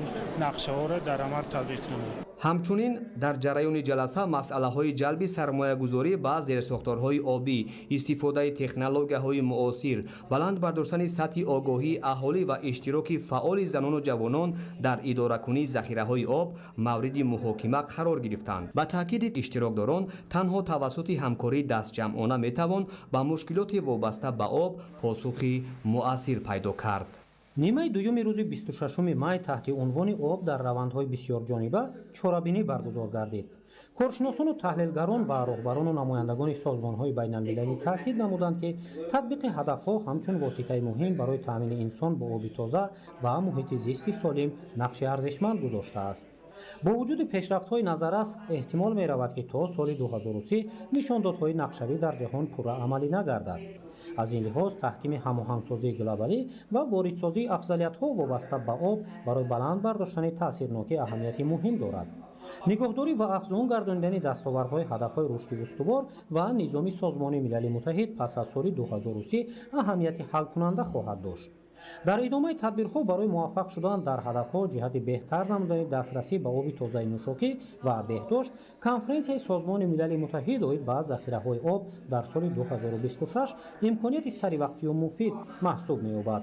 нақшаҳоро дар амал татбиқ намоем. Ҳамчунин дар ҷараёни ҷаласа масъалаҳои ҷалби сармоягузорӣ ба зерсохторҳои обӣ, истифодаи технологияҳои муосир, баланд бардоштани сатҳи огоҳии аҳолӣ ва иштироки фаъоли занону ҷавонон дар идоракунии захираҳои об мавриди муҳокима қарор гирифтанд. Ба таъкиди иштирокдорон, танҳо тавассути ҳамкории дастҷамъона метавон ба мушкилоти вобаста ба об посухи муассир пайдо кард. Нимаи дуюми рӯзи 26 май таҳти унвони «Об дар равандҳои бисёрҷониба» чорабинӣ баргузор гардид. Коршиносону таҳлилгарон ва роҳбарону намояндагони созмонҳои байналмилалӣ таъкид намуданд, ки татбиқи ҳадафҳо ҳамчун воситаи муҳим барои таъмини инсон бо оби тоза ва муҳити зисти солим нақши арзишманд гузоштааст. Бо вуҷуди пешрафтҳои назаррас, эҳтимол меравад, ки то соли 2030 нишондодҳои нақшавӣ дар ҷаҳон пурра амалӣ нагардад. Аз ин лиҳоз, таҳкими ҳамоҳангсозии глобалӣ ва воридсозии афзалиятҳо вобаста ба об барои баланд бардоштани таъсирнокӣ аҳамияти муҳим дорад. Нигоҳдорӣ ва афзун гардонидани дастовардҳои ҳадафҳои рушди устувор ва низоми Созмони Милали Муттаҳид пас аз соли 2030 аҳамияти ҳалкунанда хоҳад дошт. Дар идомаи тадбирҳо барои муваффақ шудан дар ҳадафҳо ҷиҳати беҳтар намудани дастрасӣ ба оби тозаи нӯшокӣ ва беҳдошт, конференсияи Созмони Милали Муттаҳид оид ба захираҳои об дар соли 2026 имконияти саривақтию муфид маҳсуб меёбад.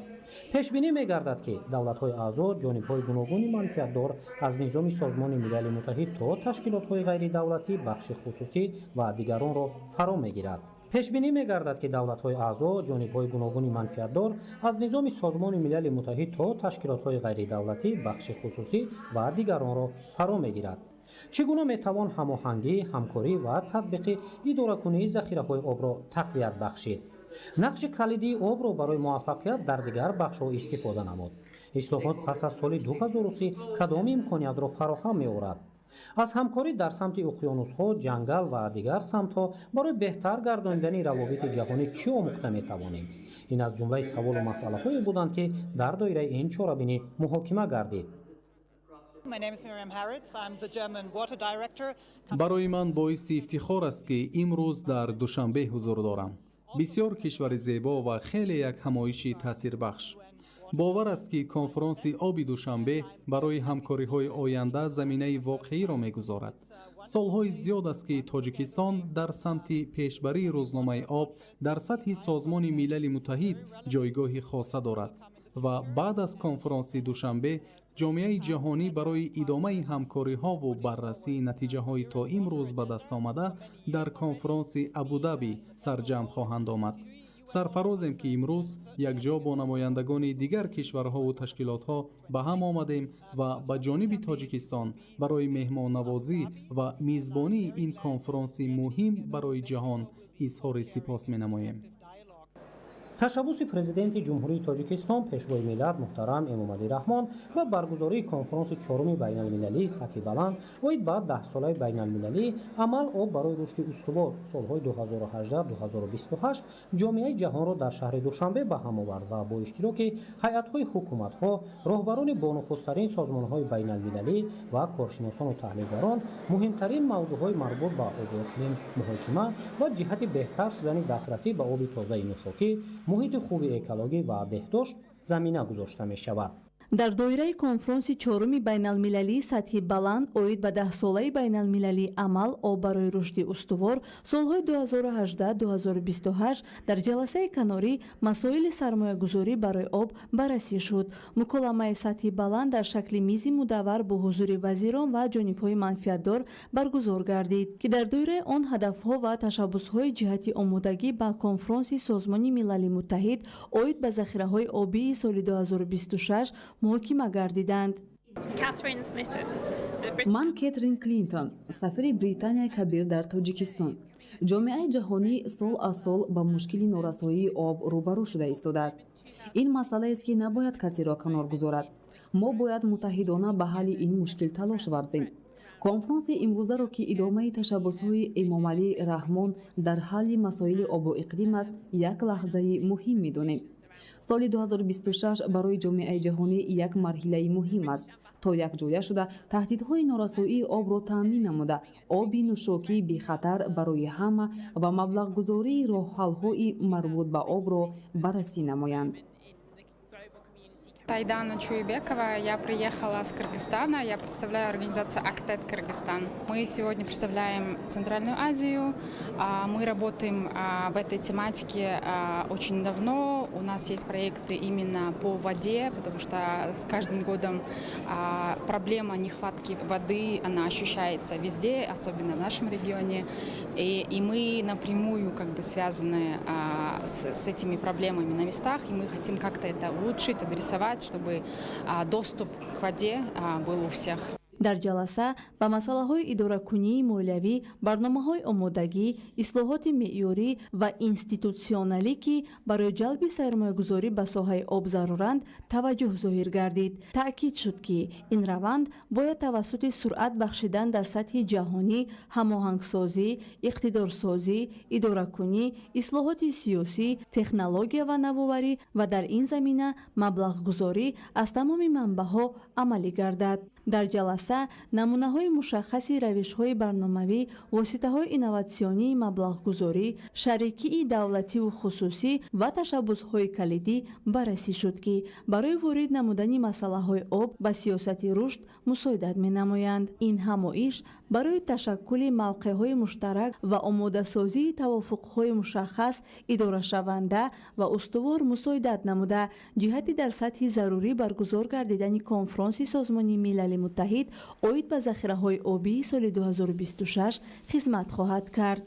Пешбинӣ мегардад, ки давлатҳои аъзо, ҷонибҳои гуногуни манфиатдор аз низоми Созмони Милали Муттаҳид то ташкилотҳои ғайридавлатӣ, бахши хусусӣ ва дигаронро фаро мегирад. Пешбинӣ мегардад, ки давлатҳои аъзо, ҷонибҳои гуногуни манфиатдор аз низоми Созмони Милали Муттаҳид то ташкилотҳои ғайридавлатӣ, бахши хусусӣ ва дигаронро фаро мегирад. Чӣ гуна метавон ҳамоҳангӣ, ҳамкорӣ ва татбиқи идоракунии захираҳои обро тақвият бахшид? Нақши калидии обро барои муваффақият дар дигар бахшҳо истифода намуд. Ислоҳот пас аз соли 2030 кадом имкониятро фароҳам меорад? Аз ҳамкорӣ дар самти уқёнусҳо, ҷангал ва дигар самтҳо барои беҳтар гардонидани равобити ҷаҳонӣ чӣ омӯхта метавонем? Ин аз ҷумлаи саволу масъалаҳое буданд, ки дар доираи ин чорабинӣ муҳокима гардид. Барои ман боиси ифтихор аст, ки имрӯз дар Душанбе ҳузур дорам. Бисёр кишвари зебо ва хеле як ҳамоиши таъсирбахш. Бовар аст, ки конфронси оби Душанбе барои ҳамкориҳои оянда заминаи воқеиро мегузорад. Солҳои зиёд аст, ки Тоҷикистон дар самти пешбарии рӯзномаи об дар сатҳи Созмони Милали Муттаҳид ҷойгоҳи хоса дорад ва баъд аз конфронси Душанбе ҷомеаи ҷаҳонӣ барои идомаи ҳамкориҳову баррасии натиҷаҳои то имрӯз ба даст омада дар конфронси Абудаби сарҷамъ хоҳанд омад. Сарфарозем, ки имрӯз якҷо бо намояндагони дигар кишварҳову ташкилотҳо ба ҳам омадем ва ба ҷониби Тоҷикистон барои меҳмоннавозӣ ва мизбонии ин конфронси муҳим барои ҷаҳон изҳори сипос менамоем. Ташаббуси Президенти Ҷумҳурии Тоҷикистон, Пешвои миллат муҳтарам Эмомалӣ Раҳмон ва баргузории конфронси чоруми байналмилалии сатҳи баланд оид ба даҳсолаи байналмилалии амал об барои рушди устувор солҳои 2018-2028 ҷомеаи ҷаҳонро дар шаҳри Душанбе ба ҳам овард ва бо иштироки ҳайатҳои ҳукуматҳо, роҳбарони бонуфузтарин созмонҳои байналмилалӣ ва коршиносону таҳлилгарон муҳимтарин мавзӯъҳои марбут ба обу иқлим муҳокима ва ҷиҳати беҳтар шудани дастрасӣ ба оби тозаи нӯшокӣ, муҳити хуби экологӣ ва беҳдошт замина гузошта мешавад. Дар доираи конфронси чоруми байналмилалии сатҳи баланд оид ба даҳсолаи байналмилалии амал об барои рушди устувор солҳои 2018-2028 дар ҷаласаи канорӣ масоили сармоягузорӣ барои об баррасӣ шуд. Муколамаи сатҳи баланд дар шакли мизи мудаввар бо ҳузури вазирон ва ҷонибҳои манфиатдор баргузор гардид, ки дар доираи он ҳадафҳо ва ташаббусҳои ҷиҳати омодагӣ ба конфронси Созмони Милали Муттаҳид оид ба захираҳои обии соли 2026 муҳокима гардиданд. Ман Кетрин Клинтон, сафири Британияи Кабир дар Тоҷикистон. Ҷомеаи ҷаҳонӣ сол аз сол ба мушкили норасоии об рӯбарӯ шуда истодааст. Ин масъалаест, ки набояд касеро канор гузорад. Мо бояд муттаҳидона ба ҳалли ин мушкил талош варзем. Конфронси имрӯзаро, ки идомаи ташаббусҳои Эмомалӣ Раҳмон дар ҳалли масоили обу иқлим аст, як лаҳзаи муҳим медонем. Соли 2026 барои ҷомеаи ҷаҳонӣ як марҳилаи муҳим аст, то якҷоя шуда таҳдидҳои норасоии обро таъмин намуда, оби нӯшокии бехатар барои ҳама ва маблағгузории роҳҳалҳои марбут ба обро баррасӣ намоянд. Айдана Чуйбекова, я приехала с Кыргызстана, я представляю организацию «Актет Кыргызстан». Мы сегодня представляем Центральную Азию, мы работаем в этой тематике очень давно, у нас есть проекты именно по воде, потому что с каждым годом проблема нехватки воды, она ощущается везде, особенно в нашем регионе, и мы напрямую как бы связаны с этими проблемами на местах, и мы хотим как-то это улучшить, адресовать, чтобы доступ к воде был у всех. Дар ҷаласа ба масъалаҳои идоракунии молиявӣ, барномаҳои омодагӣ, ислоҳоти меъёрӣ ва институтсионалӣ, ки барои ҷалби сармоягузорӣ ба соҳаи об заруранд, таваҷҷӯҳ зоҳир гардид. Таъкид шуд, ки ин раванд бояд тавассути суръат бахшидан дар сатҳи ҷаҳонӣ, ҳамоҳангсозӣ, иқтидорсозӣ, идоракунӣ, ислоҳоти сиёсӣ, технология ва навоварӣ ва дар ин замина маблағгузорӣ аз тамоми манбаъҳо амалӣ гардад. Дар ҷаласа намунаҳои мушаххаси равишҳои барномавӣ, воситаҳои инноватсионии маблағгузорӣ, шарикии давлативу хусусӣ ва ташаббусҳои калидӣ баррасӣ шуд, ки барои ворид намудани масъалаҳои об ба сиёсати рушд мусоидат менамоянд. Ин ҳамоиш барои ташаккули мавқеъҳои муштарак ва омодасозии тавофуқҳои мушаххас, идорашаванда ва устувор мусоидат намуда, ҷиҳати дар сатҳи зарурӣ баргузор гардидани конфронси Созмони Милали Муттаҳид оид ба захираҳои обии соли 2026 хизмат хоҳад кард.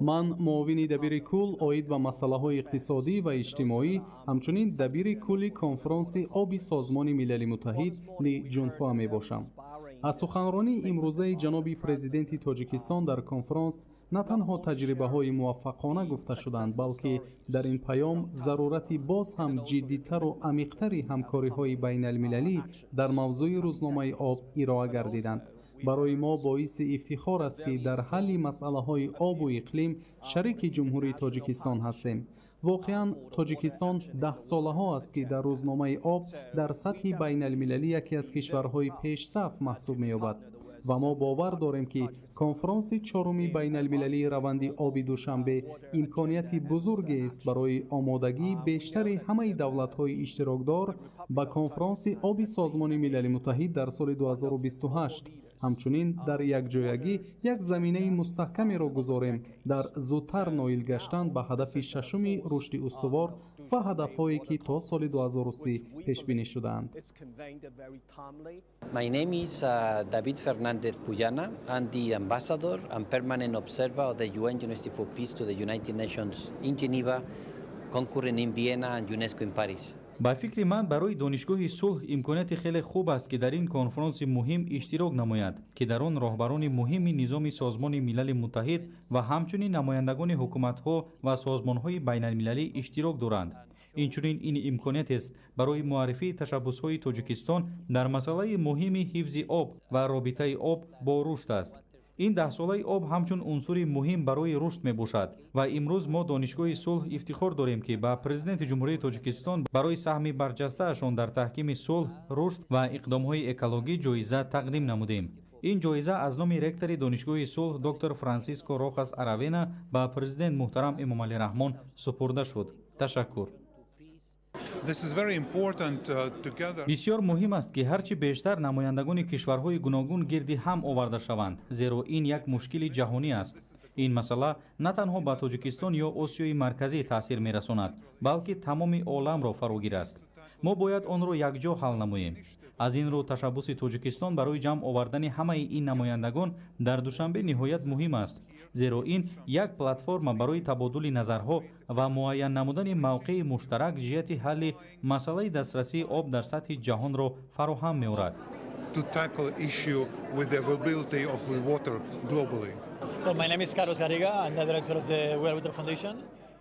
Ман муовини дабири кул оид ба масъалаҳои иқтисодӣ ва иҷтимоӣ, ҳамчунин дабири кулли конфронси оби Созмони Милали Муттаҳид Ли Ҷунхуа мебошам. Аз суханронии имрӯзаи ҷаноби президенти Тоҷикистон дар конфронс на танҳо таҷрибаҳои муваффақона гуфта шуданд, балки дар ин паём зарурати боз ҳам ҷиддитару амиқтари ҳамкориҳои байналмилалӣ дар мавзӯи рӯзномаи об ироа гардиданд. Барои мо боиси ифтихор аст, ки дар ҳалли масъалаҳои обу иқлим шарики Ҷумҳурии Тоҷикистон ҳастем. Воқеан, Тоҷикистон даҳсолаҳо аст, ки дар рӯзномаи об дар сатҳи байналмилалӣ яке аз кишварҳои пешсаф маҳсуб меёбад ва мо бовар дорем, ки конфронси чоруми байналмилалии раванди оби Душанбе имконияти бузургест барои омодагии бештари ҳамаи давлатҳои иштирокдор ба конфронси оби Созмони Милали Муттаҳид дар соли 2028. Ҳамчунин дар якҷоягӣ як заминаи мустаҳкамеро гузорем дар зудтар ноил гаштан ба ҳадафи шашуми рушди устувор ва ҳадафҳое, ки то соли 2030 пешбинӣ шудаанд. My name is David Fernandez Puyana. I'm the ambassador and permanent observer of the UN University for Peace to the United Nations in Geneva, concurrent in Vienna and UNESCO in Paris. Ба фикри ман, барои Донишгоҳи сулҳ имконияти хеле хуб аст, ки дар ин конфронси муҳим иштирок намояд, ки дар он роҳбарони муҳими низоми Созмони Милали Муттаҳид ва ҳамчунин намояндагони ҳукуматҳо ва созмонҳои байналмилалӣ иштирок доранд. Инчунин ин имкониятест барои муаррифии ташаббусҳои Тоҷикистон дар масъалаи муҳими ҳифзи об ва робитаи об бо рушд аст. Ин даҳсолаи об ҳамчун унсури муҳим барои рушд мебошад ва имрӯз мо, Донишгоҳи сулҳ, ифтихор дорем, ки ба Президенти Ҷумҳурии Тоҷикистон барои саҳми барҷастаашон дар таҳкими сулҳ, рушд ва иқдомҳои экологӣ ҷоиза тақдим намудем. Ин ҷоиза аз номи ректори Донишгоҳи сулҳ доктор Франсиско Рохас Аравена ба президент муҳтарам Эмомалӣ Раҳмон супурда шуд. Ташаккур. Бисёр муҳим аст, ки ҳарчи бештар намояндагони кишварҳои гуногун гирди ҳам оварда шаванд, зеро ин як мушкили ҷаҳонӣ аст. Ин масъала на танҳо ба Тоҷикистон ё Осиёи Марказӣ таъсир мерасонад, балки тамоми оламро фарогир аст. Мо бояд онро якҷо ҳал намоем. Аз ин рӯ ташаббуси Тоҷикистон барои ҷамъ овардани ҳамаи ин намояндагон дар Душанбе ниҳоят муҳим аст, зеро ин як платформа барои табодули назарҳо ва муайян намудани мавқеи муштарак ҷиҳати ҳалли масъалаи дастрасии об дар сатҳи ҷаҳонро фароҳам меорад. To tackle issue with the availability of water globally. Well, my name is Carlos Garriga. I'm the director of the We Are Water Foundation.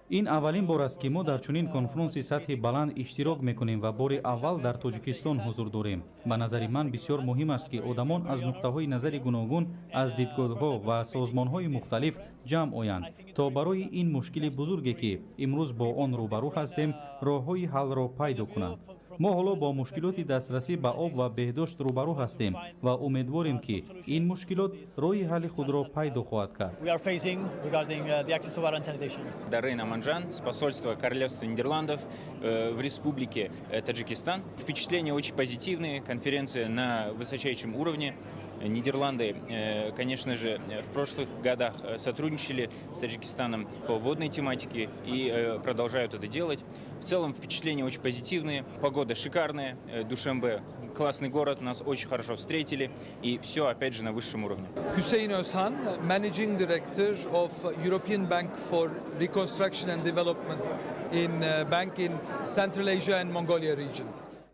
Ин аввалин бор аст, ки мо дар чунин конфронси сатҳи баланд иштирок мекунем ва бори аввал дар Тоҷикистон ҳузур дорем. Ба назари ман, бисёр муҳим аст, ки одамон аз нуқтаҳои назари гуногун, аз дидгоҳҳо ва созмонҳои мухталиф ҷамъ оянд, то барои ин мушкили бузурге, ки имрӯз бо он рӯбарӯ ҳастем, роҳҳои ҳаллро пайдо кунанд. Мо ҳоло бо мушкилоти дастрасӣ ба об ва беҳдошт рӯбарӯ ҳастем ва умедворем, ки ин мушкилот роҳи ҳалли худро пайдо хоҳад кард. Даррен Аманжан с посольства Королевства Нидерландов в Республике Таджикистан. Впечатления очень позитивные, конференция на высочайшем уровне. Нидерланды, конечно же, в прошлых годах сотрудничали с Таджикистаном по водной тематике и продолжают это делать. В целом впечатления очень позитивные, погода шикарная, Душанбе классный город, нас очень хорошо встретили, и все опять же на высшем уровне. Hüseyin Özhan, Managing Director of European Bank for Reconstruction and Development in Bank in Central Asia and Mongolia region.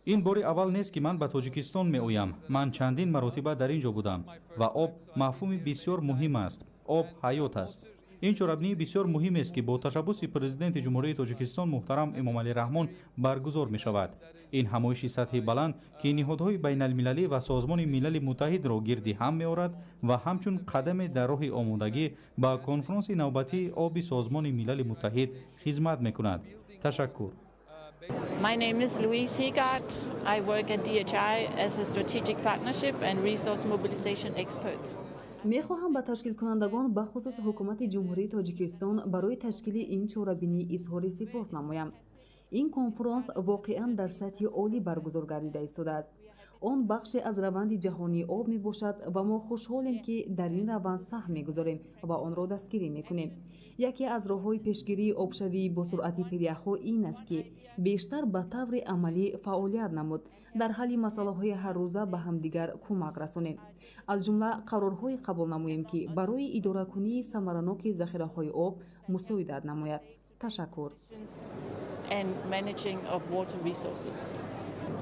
Ин бори аввал нест, ки ман ба Тоҷикистон меоям. Ман чандин маротиба дар ин ҷо будам ва об мафҳуми бисёр муҳим аст. Об ҳаёт аст. Ин чорабинии бисёр муҳимест, ки бо ташаббуси Президенти Ҷумҳурии Тоҷикистон муҳтарам Эмомалӣ Раҳмон баргузор мешавад. Ин ҳамоиши сатҳи баланд, ки ниҳодҳои байналмилалӣ ва Созмони Милали Муттаҳидро гирди ҳам меорад ва ҳамчун қадаме дар роҳи омодагӣ ба конфронси навбатии оби Созмони Милали Муттаҳид хизмат мекунад. Ташаккур. My name is Louise Heegaard. I work at DHI as a strategic partnership and resource mobilization expert. Мехоҳам ба ташкилкунандагон, бахусус ҳукумати Ҷумҳурии Тоҷикистон, барои ташкили ин чорабинӣ изҳори сипос намоям. Ин конфронс воқеан дар сатҳи олӣ баргузор гардида истодааст. Он бахше аз раванди ҷаҳонии об мебошад ва мо хушҳолем, ки дар ин раванд саҳм мегузорем ва онро дастгирӣ мекунем. Яке аз роҳҳои пешгирии обшавии босуръати пиряхҳо ин аст, ки бештар ба таври амалӣ фаъолият намуд, дар ҳалли масъалаҳои ҳаррӯза ба ҳамдигар кӯмак расонем, аз ҷумла қарорҳое қабул намоем, ки барои идоракунии самараноки захираҳои об мусоидат намояд. Ташаккур. And managing of water resources.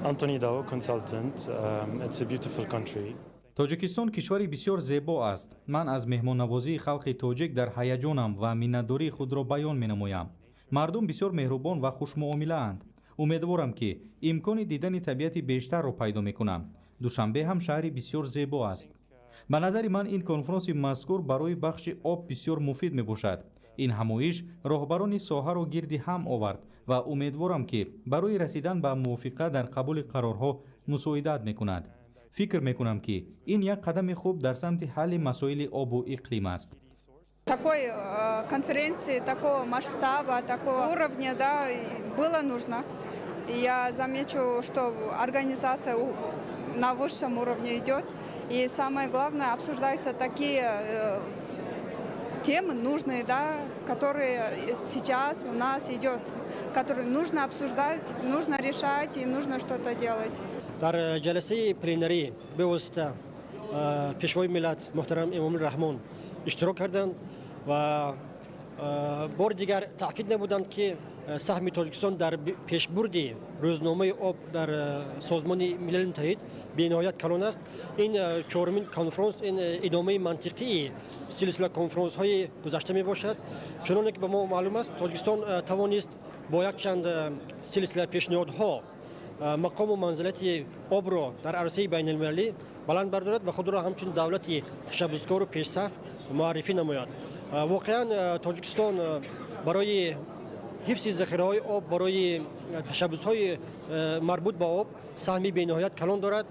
Anthony Dao, consultant. It's a beautiful country. Тоҷикистон кишвари бисёр зебо аст. Ман аз меҳмоннавозии халқи тоҷик дар ҳаяҷонам ва миннатдории худро баён менамоям. Мардум бисёр меҳрубон ва хушмуомилаанд. Умедворам, ки имкони дидани табиати бештарро пайдо мекунам. Душанбе ҳам шаҳри бисёр зебо аст. Ба назари ман, ин конфронси мазкур барои бахши об бисёр муфид мебошад. Ин ҳамоиш роҳбарони соҳаро гирди ҳам овард ва умедворам, ки барои расидан ба мувофиқа дар қабули қарорҳо мусоидат мекунад. Фикр мекунам, ки ин як қадами хуб дар самти ҳалли масоили обу иқлим аст. Такой конференции, такого масштаба, такого уровня, да, было нужно. И я замечу, что организация на высшем уровне идет. И самое главное, обсуждаются такие темы нужные, да, которые сейчас у нас идет, которые нужно обсуждать, нужно решать и нужно что-то делать. Дар ҷаласаи пленарӣ бевосита Пешвои миллат муҳтарам Эмомалӣ Раҳмон иштирок карданд ва бори дигар таъкид намуданд, ки саҳми Тоҷикистон дар пешбурди рӯзномаи об дар Созмони Милали Муттаҳид бениҳоят калон аст. Ин чорумин конфронс ин идомаи мантиқии силсила конфронсҳои гузашта мебошад. Чуноне ки ба мо маълум аст, Тоҷикистон тавонист бо якчанд силсила пешниҳодҳо мақому манзилати обро дар арсаи байналмилалӣ баланд бардорад ва худро ҳамчун давлати ташаббускору пешсаф муаррифӣ намояд. Воқеан, Тоҷикистон барои ҳифзи захираҳои об, барои ташаббусҳои марбут ба об саҳми бениҳоят калон дорад.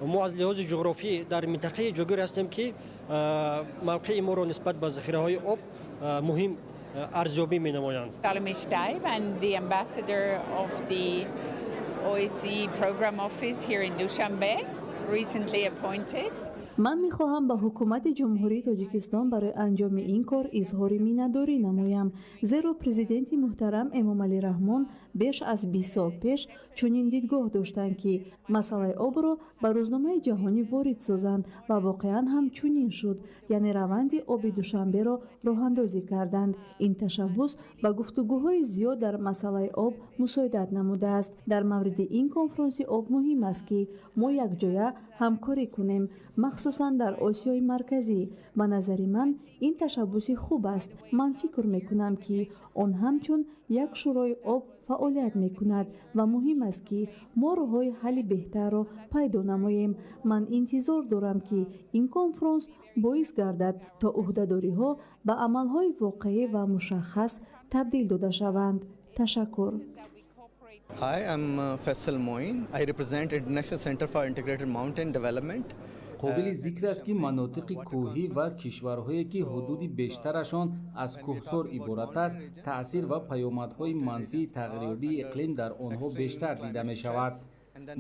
Мо аз лиҳози ҷуғрофӣ дар минтақаи ҷойгир ҳастем, ки мавқеи моро нисбат ба захираҳои об муҳим арзёбӣ менамоянд. I'm the ambassador of the OSCE Program Office here in Dushanbe, recently appointed. Ман мехоҳам ба ҳукумати Ҷумҳурии Тоҷикистон барои анҷоми ин кор изҳори миннатдорӣ намоям, зеро Президенти муҳтарам Эмомалӣ Раҳмон беш аз 20 сол пеш чунин дидгоҳ доштанд, ки масъалаи обро ба рӯзномаи ҷаҳонӣ ворид созанд ва воқеан ҳам чунин шуд, яъне раванди оби Душанберо роҳандозӣ карданд. Ин ташаббус ба гуфтугӯҳои зиёд дар масъалаи об мусоидат намудааст. Дар мавриди ин конфронси об муҳим аст, ки мо якҷоя ҳамкорӣ кунем, махсусан дар Осиёи Марказӣ. Ба назари ман, ин ташаббуси хуб аст. Ман фикр мекунам, ки он ҳамчун як шӯрои об фаъолият мекунад ва муҳим аст, ки мо роҳҳои ҳалли беҳтарро пайдо намоем. Ман интизор дорам, ки ин конфронс боис гардад, то ӯҳдадориҳо ба амалҳои воқеӣ ва мушаххас табдил дода шаванд. Ташаккур. Hi, I'm Faisal Moin. I represent International Center for Integrated Mountain Development. Қобили зикр аст, ки манотиқи кӯҳӣ ва кишварҳое, ки ҳудуди бештарашон аз кӯҳсор иборат аст, таъсир ва паёмадҳои манфии тағйирёбии иқлим дар онҳо бештар дида мешавад.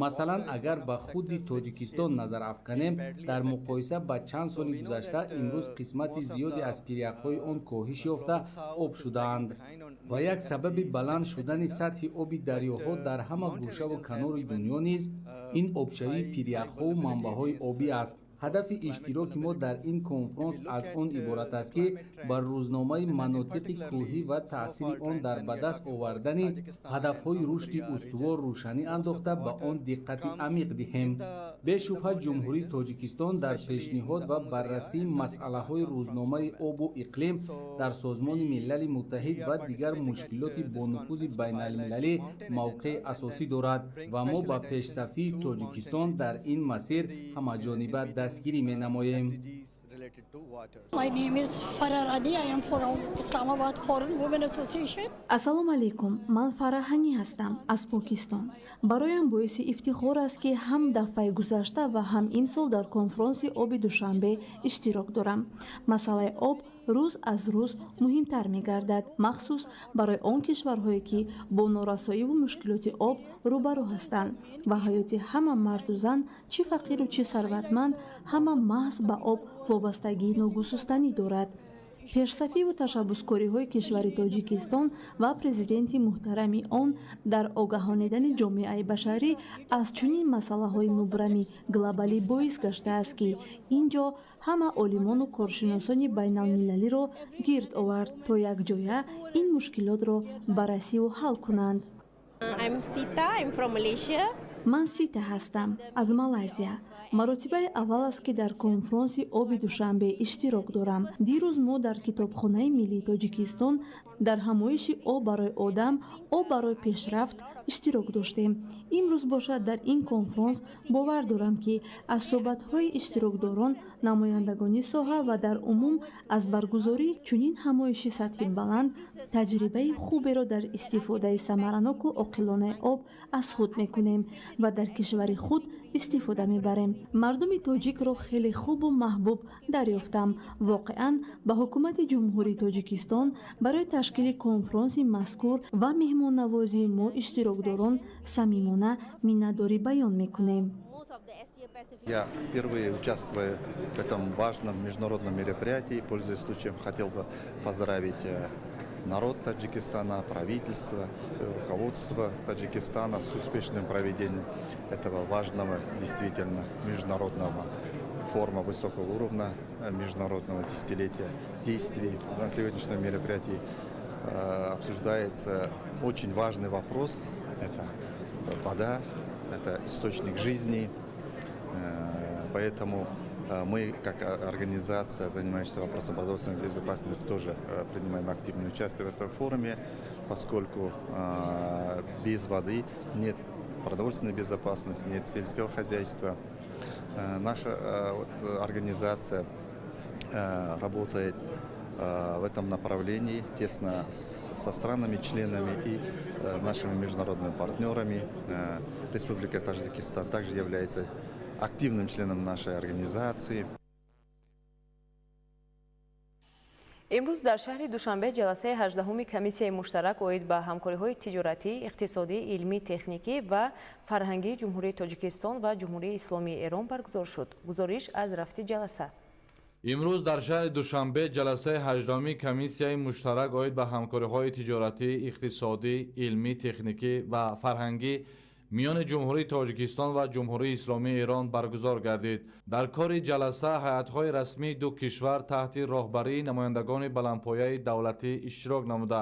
Масалан, агар ба худи Тоҷикистон назар афканем, дар муқоиса ба чанд соли гузашта имрӯз қисмати зиёде аз пиряхҳои он коҳиш ёфта, об шудаанд ва як сабаби баланд шудани сатҳи оби дарёҳо дар ҳама гӯшаву канори дунё низ ин обшавии пиряхҳову манбаъҳои обӣ аст. Ҳадафи иштироки мо дар ин конфронс аз он иборат аст, ки бар рӯзномаи манотиқи кӯҳӣ ва таъсири он дар ба даст овардани ҳадафҳои рушди устувор рӯшанӣ андохта, ба он диққати амиқ диҳем. Бешубҳа, Ҷумҳурии Тоҷикистон дар пешниҳод ва баррасии масъалаҳои рӯзномаи обу иқлим дар Созмони Милали Муттаҳид ва дигар мушкилоти бонуфузи байналмилалӣ мавқеи асосӣ дорад ва мо ба пешсафии Тоҷикистон дар ин масир ҳамаҷониба дастгирӣ менамоем. My name is Farah Rani. I am from Islamabad Foreign Women Association. Ассалому алайкум, ман Фараҳанӣ ҳастам аз Покистон. Бароям боиси ифтихор аст, ки ҳам дафъаи гузашта ва ҳам имсол дар конфронси оби Душанбе иштирок дорам. Масъалаи об рӯз аз рӯз муҳимтар мегардад, махсус барои он кишварҳое, ки бо норасоиву мушкилоти об рӯбарӯ ҳастанд ва ҳаёти ҳама марду зан, чӣ фақиру чӣ сарватманд, ҳама маҳз ба об вобастагии ногусустанӣ дорад. Пешсафиву ташаббускориҳои кишвари Тоҷикистон ва Президенти муҳтарами он дар огаҳонидани ҷомеаи башарӣ аз чунин масъалаҳои мубрами глобалӣ боис гаштааст, ки ин ҷо ҳама олимону коршиносони байналмилалиро гирд овард, то якҷоя ин мушкилотро баррасиву ҳал кунанд. I'm Sita, I'm from Malaysia. Ман Сита ҳастам аз Малайзия. Маротибаи аввал аст, ки дар конфронси оби Душанбе иштирок дорам. Дирӯз мо дар Китобхонаи миллии Тоҷикистон дар ҳамоиши «Об барои одам, об барои пешрафт» иштирок доштем. Имрӯз бошад дар ин конфронс. Бовар дорам, ки аз суҳбатҳои иштирокдорон, намояндагони соҳа ва дар умум аз баргузории чунин ҳамоиши сатҳи баланд таҷрибаи хуберо дар истифодаи самараноку оқилонаи об аз худ мекунем ва дар кишвари худ истифода мебарем. Мардуми тоҷикро хеле хубу маҳбуб дарёфтам. Воқеан, ба ҳукумати Ҷумҳурии Тоҷикистон барои ташкили конфронси мазкур ва меҳмоннавозии мо, иштирокдорон, самимона миннатдорӣ баён мекунем. Я впервые участвую в этом важном международном мероприятии. Пользуясь случаем, хотел бы поздравить народ Таджикистана, правительство, руководство Таджикистана с успешным проведением этого важного, действительно, международного форума высокого уровня, международного десятилетия действий. На сегодняшнем мероприятии обсуждается очень важный вопрос. Это вода, это источник жизни. Поэтому мы, как организация, занимающаяся вопросом продовольственной безопасности, тоже принимаем активное участие в этом форуме, поскольку без воды нет продовольственной безопасности, нет сельского хозяйства. Наша организация работает в этом направлении тесно со странами-членами и нашими международными партнерами. Республика Таджикистан также является активным членом нашей организации. Имрӯз дар шаҳри Душанбе ҷаласаи 18-уми комиссияи муштарак оид ба ҳамкориҳои тиҷоратӣ, иқтисодӣ, илмӣ, техникӣ ва фарҳангии Ҷумҳурии Тоҷикистон ва Ҷумҳурии Исломии Эрон баргузор шуд. Гузориш аз рафти ҷаласа. Имрӯз дар шаҳри Душанбе ҷаласаи 18-уми комиссияи муштарак оид ба ҳамкориҳои тиҷоратӣ, иқтисодӣ, илмӣ, техникӣ ва фарҳангӣ миёни Ҷумҳурии Тоҷикистон ва Ҷумҳурии Исломии Эрон баргузор гардид. Дар кори ҷаласа ҳайатҳои расмии ду кишвар таҳти роҳбарии намояндагони баландпояи давлатӣ иштирок намуда,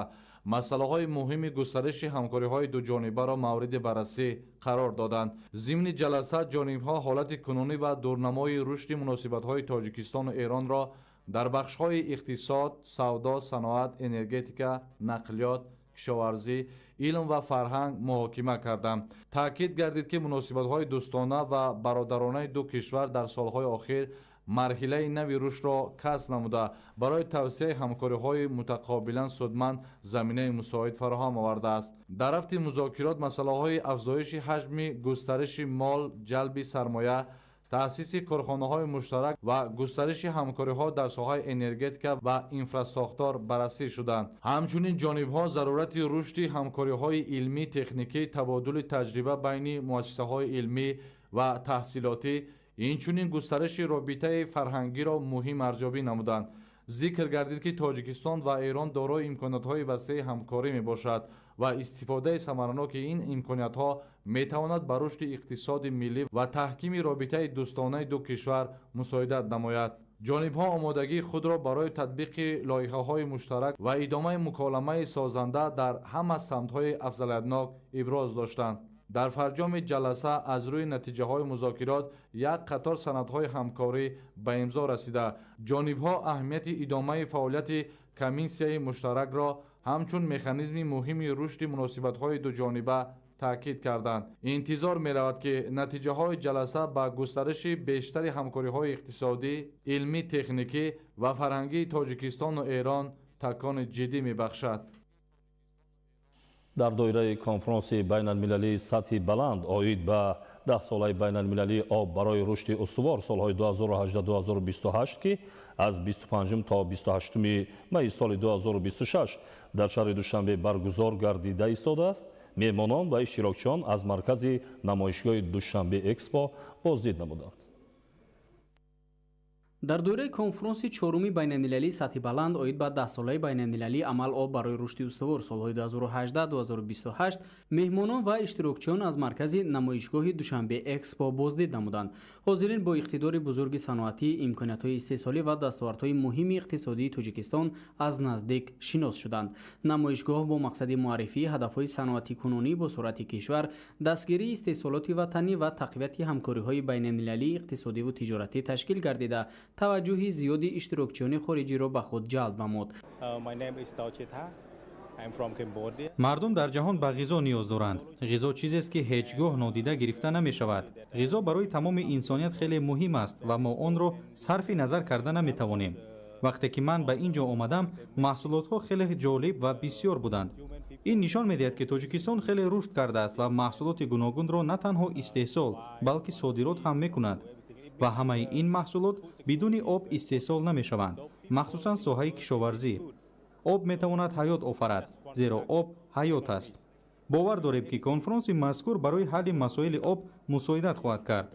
масъалаҳои муҳими густариши ҳамкориҳои дуҷонибаро мавриди баррасӣ қарор доданд. Зимни ҷаласа ҷонибҳо ҳолати кунунӣ ва дурнамои рушди муносибатҳои Тоҷикистону Эронро дар бахшҳои иқтисод, савдо, саноат, энергетика, нақлиёт, кишоварзӣ, илм ва фарҳанг муҳокима карданд. Таъкид гардид, ки муносибатҳои дӯстона ва бародаронаи ду кишвар дар солҳои охир марҳилаи нави рушдро касб намуда, барои тавсеаи ҳамкориҳои мутақобилан судманд заминаи мусоид фароҳам овардааст. Дар рафти музокирот масъалаҳои афзоиши ҳаҷми густариши мол, ҷалби сармоя, таъсиси корхонаҳои муштарак ва густариши ҳамкориҳо дар соҳаи энергетика ва инфрасохтор баррасӣ шуданд. Ҳамчунин ҷонибҳо зарурати рушди ҳамкориҳои илмӣ, техникӣ, табодули таҷриба байни муассисаҳои илмӣ ва таҳсилотӣ, инчунин густариши робитаи фарҳангиро муҳим арзёбӣ намуданд. Зикр гардид, ки Тоҷикистон ва Эрон дорои имкониятҳои васеи ҳамкорӣ мебошад ва истифодаи самараноки ин имкониятҳо метавонад ба рушди иқтисоди миллӣ ва таҳкими робитаи дӯстонаи ду кишвар мусоидат намояд. Ҷонибҳо омодагии худро барои татбиқи лоиҳаҳои муштарак ва идомаи муколамаи созанда дар ҳама самтҳои афзалиятнок иброз доштанд. Дар фарҷоми ҷаласа аз рӯи натиҷаҳои музокирот як қатор санадҳои ҳамкорӣ ба имзо расида, ҷонибҳо аҳамияти идомаи фаъолияти комиссияи муштаракро ҳамчун механизми муҳими рушди муносибатҳои дуҷониба таъкид карданд. Интизор меравад, ки натиҷаҳои ҷаласа ба густариши бештари ҳамкориҳои иқтисодӣ, илмӣ, техникӣ ва фарҳангии Тоҷикистону Эрон такони ҷиддӣ мебахшад. Дар доираи конфронси байналмилалии сатҳи баланд оид ба 10-солаи байналмилалии об барои рушди устувор солҳои 2018-2028, ки аз 25 то 28 майи соли 2026 дар шаҳри Душанбе баргузор гардида истодааст, меҳмонон ва иштирокчиён аз маркази намоишгоҳи Душанбе Экспо боздид намуданд. Дар доираи конфронси чоруми байналмилалии сатҳи баланд оид ба даҳсолаи байналмилалии амал об барои рушди устувор солҳои 2018-2028 меҳмонон ва иштирокчиён аз маркази намоишгоҳи Душанбе Экспо боздид намуданд. Ҳозирин бо иқтидори бузурги саноатӣ, имкониятҳои истеҳсолӣ ва дастовардҳои муҳими иқтисодии Тоҷикистон аз наздик шинос шуданд. Намоишгоҳ бо мақсади муаррифии ҳадафҳои саноатикунонӣ бо суръати кишвар, дастгирии истеҳсолоти ватанӣ ва тақвияти ҳамкориҳои байналмилалии иқтисодиву тиҷоратӣ ташкил гардида, таваҷҷӯҳи зиёди иштирокчиёни хориҷиро ба худ ҷалб намуд. Мардум дар ҷаҳон ба ғизо ниёз доранд. Ғизо чизест, ки ҳеҷ гоҳ нодида гирифта намешавад. Ғизо барои тамоми инсоният хеле муҳим аст ва мо онро сарфи назар карда наметавонем. Вақте ки ман ба ин ҷо омадам, маҳсулотҳо хеле ҷолиб ва бисёр буданд. Ин нишон медиҳад, ки Тоҷикистон хеле рушд кардааст ва маҳсулоти гуногунро на танҳо истеҳсол, балки содирот ҳам мекунад ва ҳамаи ин маҳсулот бидуни об истеҳсол намешаванд, махсусан соҳаи кишоварзӣ. Об метавонад ҳаёт офарад, зеро об ҳаёт аст. Бовар дорем, ки конфронси мазкур барои ҳалли масоили об мусоидат хоҳад кард.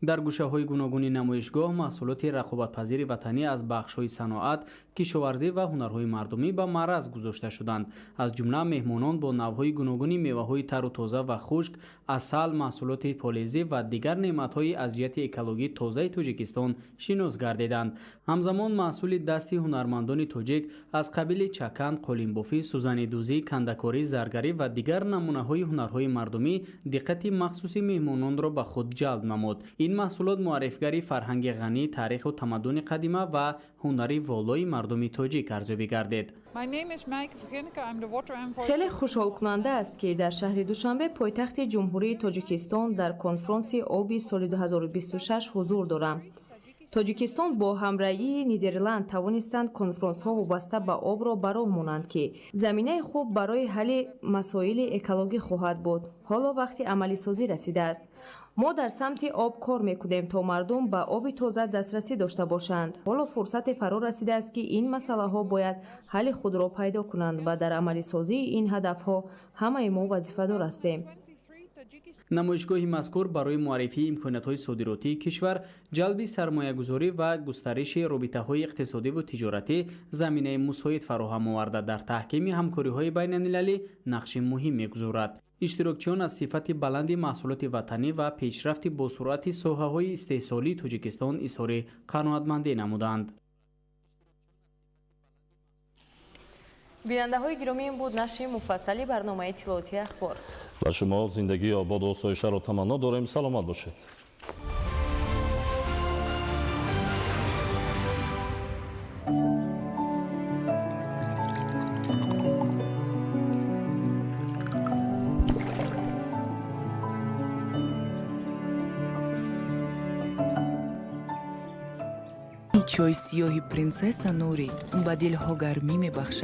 Дар гӯшаҳои гуногуни намоишгоҳ маҳсулоти рақобатпазири ватанӣ аз бахшҳои саноат, кишоварзӣ ва ҳунарҳои мардумӣ ба маъраз гузошта шуданд. Аз ҷумла меҳмонон бо навъҳои гуногуни меваҳои тару тоза ва хушк, асал, маҳсулоти полезӣ ва дигар неъматҳои аз ҷиҳати экологӣ тозаи Тоҷикистон шинос гардиданд. Ҳамзамон маҳсули дасти ҳунармандони тоҷик аз қабили чакан, қолинбофӣ, сӯзанидӯзӣ, кандакорӣ, заргарӣ ва дигар намунаҳои ҳунарҳои мардумӣ диққати махсуси меҳмононро ба худ ҷалб намуд. Ин маҳсулот муаррифгари фарҳанги ғанӣ, таъриху тамаддуни қадима ва ҳунари волои мардуми тоҷик арзёбӣ гардид. Хеле хушҳолкунанда аст, ки дар шаҳри Душанбе, пойтахти Ҷумҳурии Тоҷикистон, дар конфронси оби соли 2026 ҳузур дорам. Тоҷикистон бо ҳамраҳии Нидерланд тавонистанд конфронсҳо вобаста ба обро ба роҳ монанд, ки заминаи хуб барои ҳалли масоили экологӣ хоҳад буд. Ҳоло вақти амалисозӣ расидааст. Мо дар самти об кор мекунем, то мардум ба оби тоза дастрасӣ дошта бошанд. Ҳоло фурсате фаро расидааст, ки ин масъалаҳо бояд ҳалли худро пайдо кунанд ва дар амалисозии ин ҳадафҳо ҳамаи мо вазифадор ҳастем. Намоишгоҳи мазкур барои муаррифии имкониятҳои содиротии кишвар, ҷалби сармоягузорӣ ва густариши робитаҳои иқтисодиву тиҷоратӣ заминаи мусоид фароҳам оварда, дар таҳкими ҳамкориҳои байналмилалӣ нақши муҳим мегузорад. Иштирокчиён аз сифати баланди маҳсулоти ватанӣ ва пешрафти босуръати соҳаҳои истеҳсолии Тоҷикистон изҳори қаноатмандӣ намуданд. Бинандаҳои гиромӣ, ин буд нашри муфассали барномаи иттилоотии Ахбор. Ба шумо зиндагии ободу осоишаро таманно дорем. Саломат бошед. Чойи сиёҳи Принсесса Нурӣ ба дилҳо гармӣ мебахшад.